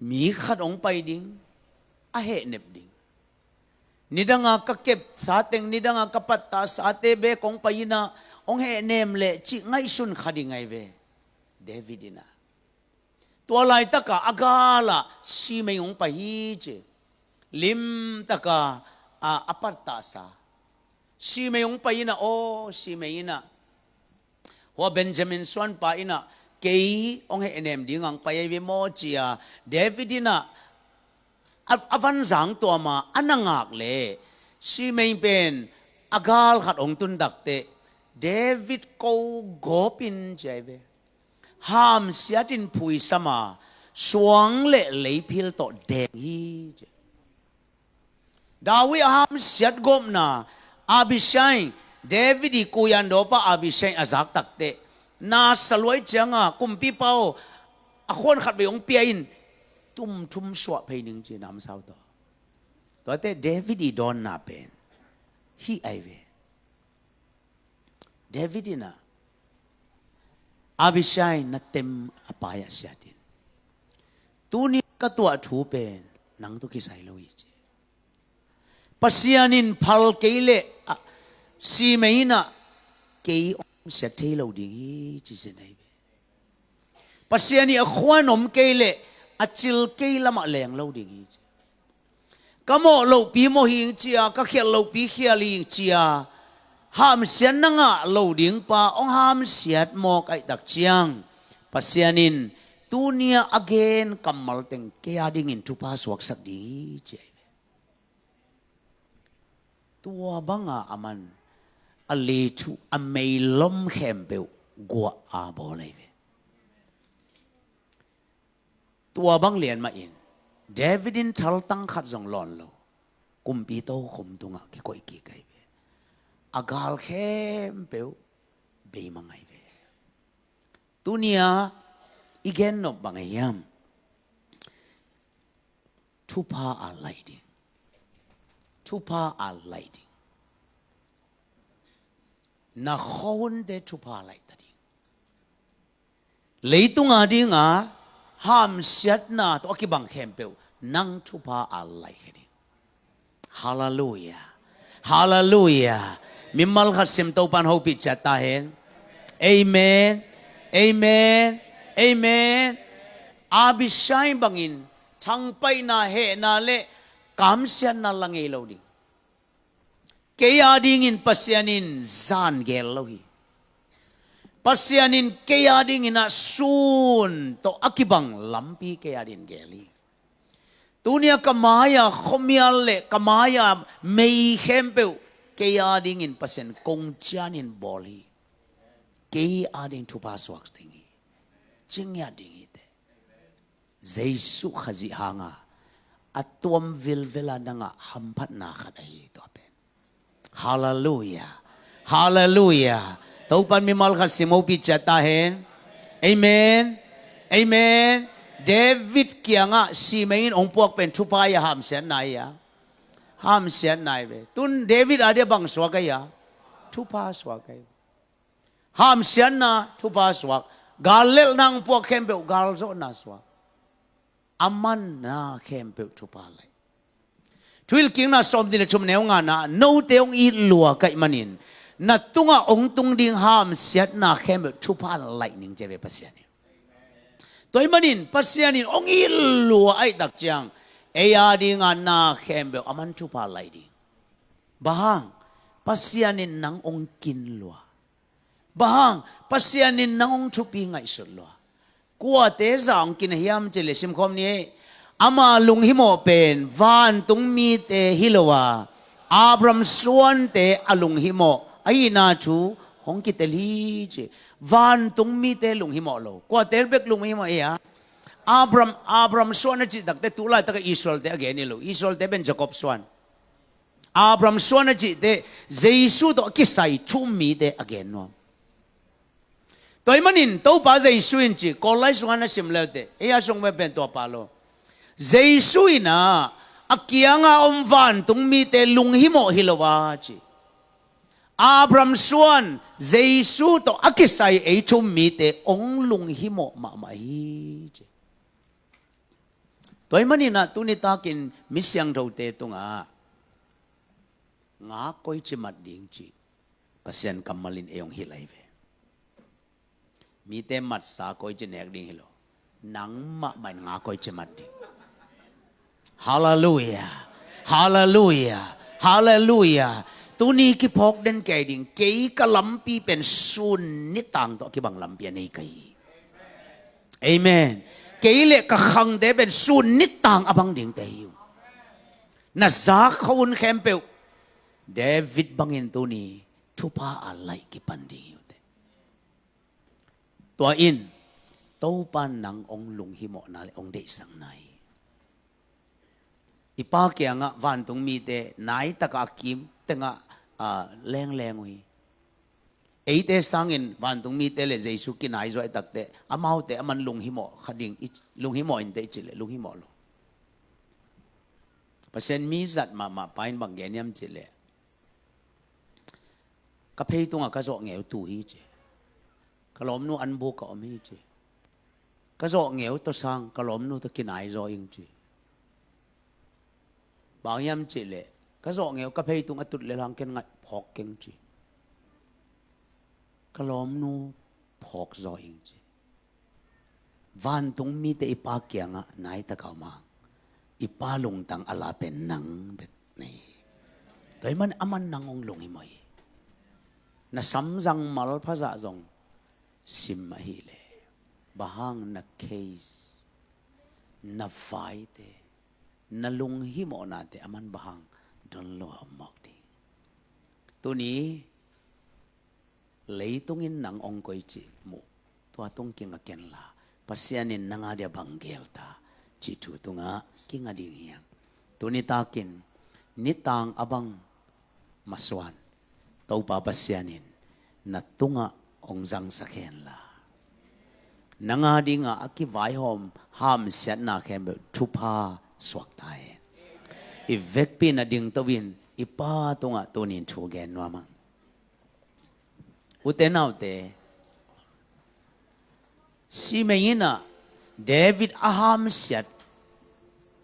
Mi khat hong pai ding, a hehnep ding. Nidanga ka kepsa teng, nidanga ka pattahsate bek hong pai inah hong hehnem leh cih ngaihsun kha ding ahi ve. David inah tua laitaka a galah Simei hong pai hi ci. Limtaka a, a pattahsa Simei hong pai inah, aw Simei inah, hua Benjamin suanpa inah kei hong hehnem ding ang pai ahi ve maw ci-a David inah a, a vanzang tuama a na ngak leh Simei pen a gal khat hong tun takteh David ko gawpin ci ahi ve. Hamsiatin phuisam a suang le leiphil tawh deng hi ci. David a hamsiat gawpna Abishai, David i kuiandawpa Abishai a zak takteh, na saluai cianga kumpipa aw, a khuan khat vei hong pia in, tumthum suah phei ning ci namsau tawh. Tuate David i dawnna pen hih ahi ve. David inah Abishai na tem a pai-ah siatin, tuni ka tuah thu pen nang tawh kisai lo hi ci. Pasian in phal kei leh, ah, Simei inah kei hong siat thei lo ding hi ci zen ahi ve. Pasian ih a khuan om kei leh a cil kei lamah leng lo ding hi ci. Ka mawh lohpi mawh hing cia, ka khialh lohpi khial hing cia, hamsiat na ngah lo dingpa hong hamsiat mawk aihtak ciang Pasian in tunia a gen kammal teng kei a dingin thupha suaksak ding hi ci ahi ve. Tua banga aman a lithuh a meilom khempeuh guah a bawl ahi ve. Tua bang lian mahin David in thaltang khat zong lawn lo, kumpi tokhom tungah kikoih kik ahi ve. A gal khempeuh beimang ahi ve. Tunia i gennop bang ahi hiam? Thupha a laih ding. Thupha a laih ding. Na khuahunte thupha laih ta ding. Leitunga dinga hamsiatna tawh a kibang khempeuh nang thupha a laih khe ding. Halleluiah. Halleluiah. Mimal khat sim, Topan hopih ciat ta hen. Amen. Amen. Amen. Abishai bangin thangpaihna, hehna le kamsiatna la ngei lo ding. Kei a dingin Pasian in zan geel lo hi. Pasian in kei a dingin ah sun tawh a kibang lampi kei a dingin geel hi. Tunia ka mai-a khuamial le ka mai-a mei khempeuh kei a dingin Pasian kong cianin bawl hi. Kei a ding thupha suak ding hi. Ci ngiat ding hi teh. Jesuh Khazih hanga a tuam vilvela nangah hamphatna khat ahi tua pen. Halleluiah. Halleluiah. Topan mimal khat sim, hopih ciat ta hen. Amen. Amen. David kiangah Simei in hong puak pen thupha hi a, hamsiatna hi a? Hamsiatna hi ve. Tun David a dia bang suak ahi a? Thupha suak ahi. Hamsiatna thupha suak. Gal lelhna hong puak khempeuh galzawhna suak. A manna khempeuh thupha laih. Thuhilhkikna sawmnih le thum, neu ngana, note hong it lua ka hih manin na tungah hong tung ding hamsiatna khempeuh thupha laih ning ci ve Pasian in. Tua hih manin Pasian in hong it lua ahih tak ciang ei a dinga na khempeuh aman thupha laih ding. Bang hang? Pasian in nang hong kin lua. Bang hang? Pasian in nang hong thupi ngaihsut lua. Kuate zah hong kin a hiam cih leh simkhawm ni ei. Ama lunghimawh pen vantung mite hi lo a, Abraham suante a lunghimawh ahihna thu hong kitel hi ci. Vantung mite lunghimawh lo. Kuate bek lunghimawh hi a? Abraham, Abraham suan a cih takteh tu laitakah Israelte a gen hi lo. Israelte pen Jacob suan. Abraham suan a cih teh Jesu tawh a kisai thu-um mite a gen nuam. Tua hih manin Topa Jesu in ci, Kawl lai sungah na sim le uh teh, ei a sung pen tua pa lo. Jesu in ah a kianga om vantung mite lunghimawh hi lo a ci. Abraham suan, Jesu tawh a kisai ei thu-um mite hong lunghimawh mahmah hi ci. Tua ahih manin ah tuni takin mi siangthote tungah ngak koici mat ding cih Pasian kammal in ei hong hilh ahi ve. Mite matsa koici nek ding hi lo. Nangmah mah in ngak koici mat ding. Halleluiah. Halleluiah. Halleluiah. Tuni kiphawk den kei ding. Kei ka lampi pen sun nitang tawh a kibang lampi a nei ka hi. Amen. Kei le ka khangte pen sun nitang a bang dingte hi uh. Na zak khawh hun khempeuh David bangin tuni thupha a laih kipan ding hi uh teh. Tua in Topa nang hong lunghimawhna le hong deihsakna hi. I Pa kiangah vantung mite nai takah a kim tengah, ah, lengleng uh hi. Eite sangin vantung mite le Jesu kinai zaw i takteh amaute a man lunghimawh kha ding i, lunghimawh inteh i cih leh lunghimawh lo. Pasian mi zat mahmah pa in bang gen hiam cih leh, ka phei tungah ka zawh ngeu tu hi ci. Ka lawmnu an buk a om hi ci. Ka zawh ngeu tawh sang ka lawmnu tawh kinai zaw ing ci. Bang hiam cih leh ka zawh ngeu ka phei tung a tut le lang ken ngaih phawk keng ci. Ka lawmnu phawk zaw ing ci. Vantung mite i Pa kiangah nai takah om hang, i Pa lungtang a la pen nang bek na hi. Tua ahih man a man nang hong lunghimawh hi. Na samzang malpha zah zong sim ahih leh bang hang na case, na vaite, na lunghimawhnate a man bang hang don lo a om mawk ding. Tuni leitung in nang hong koici muh, tua tung kinga kenla, Pasian in nang a dia bang geel ta cih thu tungah kinga ding hi hang. Tuni takin nitang a bang masuan Topa Pasian in na tungah hong zangsak henla, nang a dingah a kivaihawm hamsiatna khempeuh thupha suak ta hen. I vekpi in a dingto in i Pa tungah tunin thu gen nuam hang. Ute naute, simei in ah David a hamsiat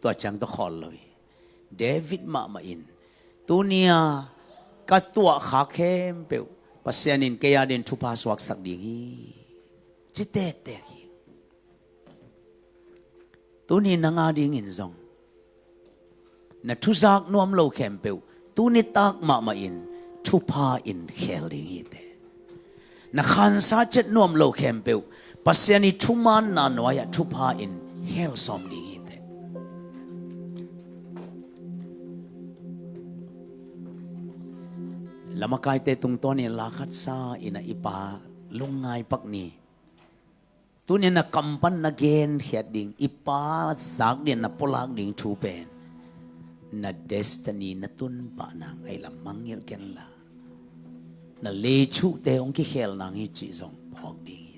tua ciang tawh khawl lo hi. David mahmah in, tuni-a ka tuahkhak khempeuh Pasian in kei a dingin thupha suaksak ding hi, ci tektek hi. Tuni nang a dingin zong na thuzak nuam lo khempeuh tuni tak mahmah in thupha in khel ding hi teh. Na khansa ciat nuam lo khempeuh Pasian i thumaanna nuai-ah thupha in khel sawm ding hi teh. Lamakaite tungtawnin la khat sa in ah i Pa lungngai pak ni. Tuni na kam pan na genkhiat ding, i Pa zak dingin na pulak ding thu pen na destiny, na tunpah nang ahi lam mangngilh kenla, na leithuhte hong kikhel nang hi cih zong phawk ding hi.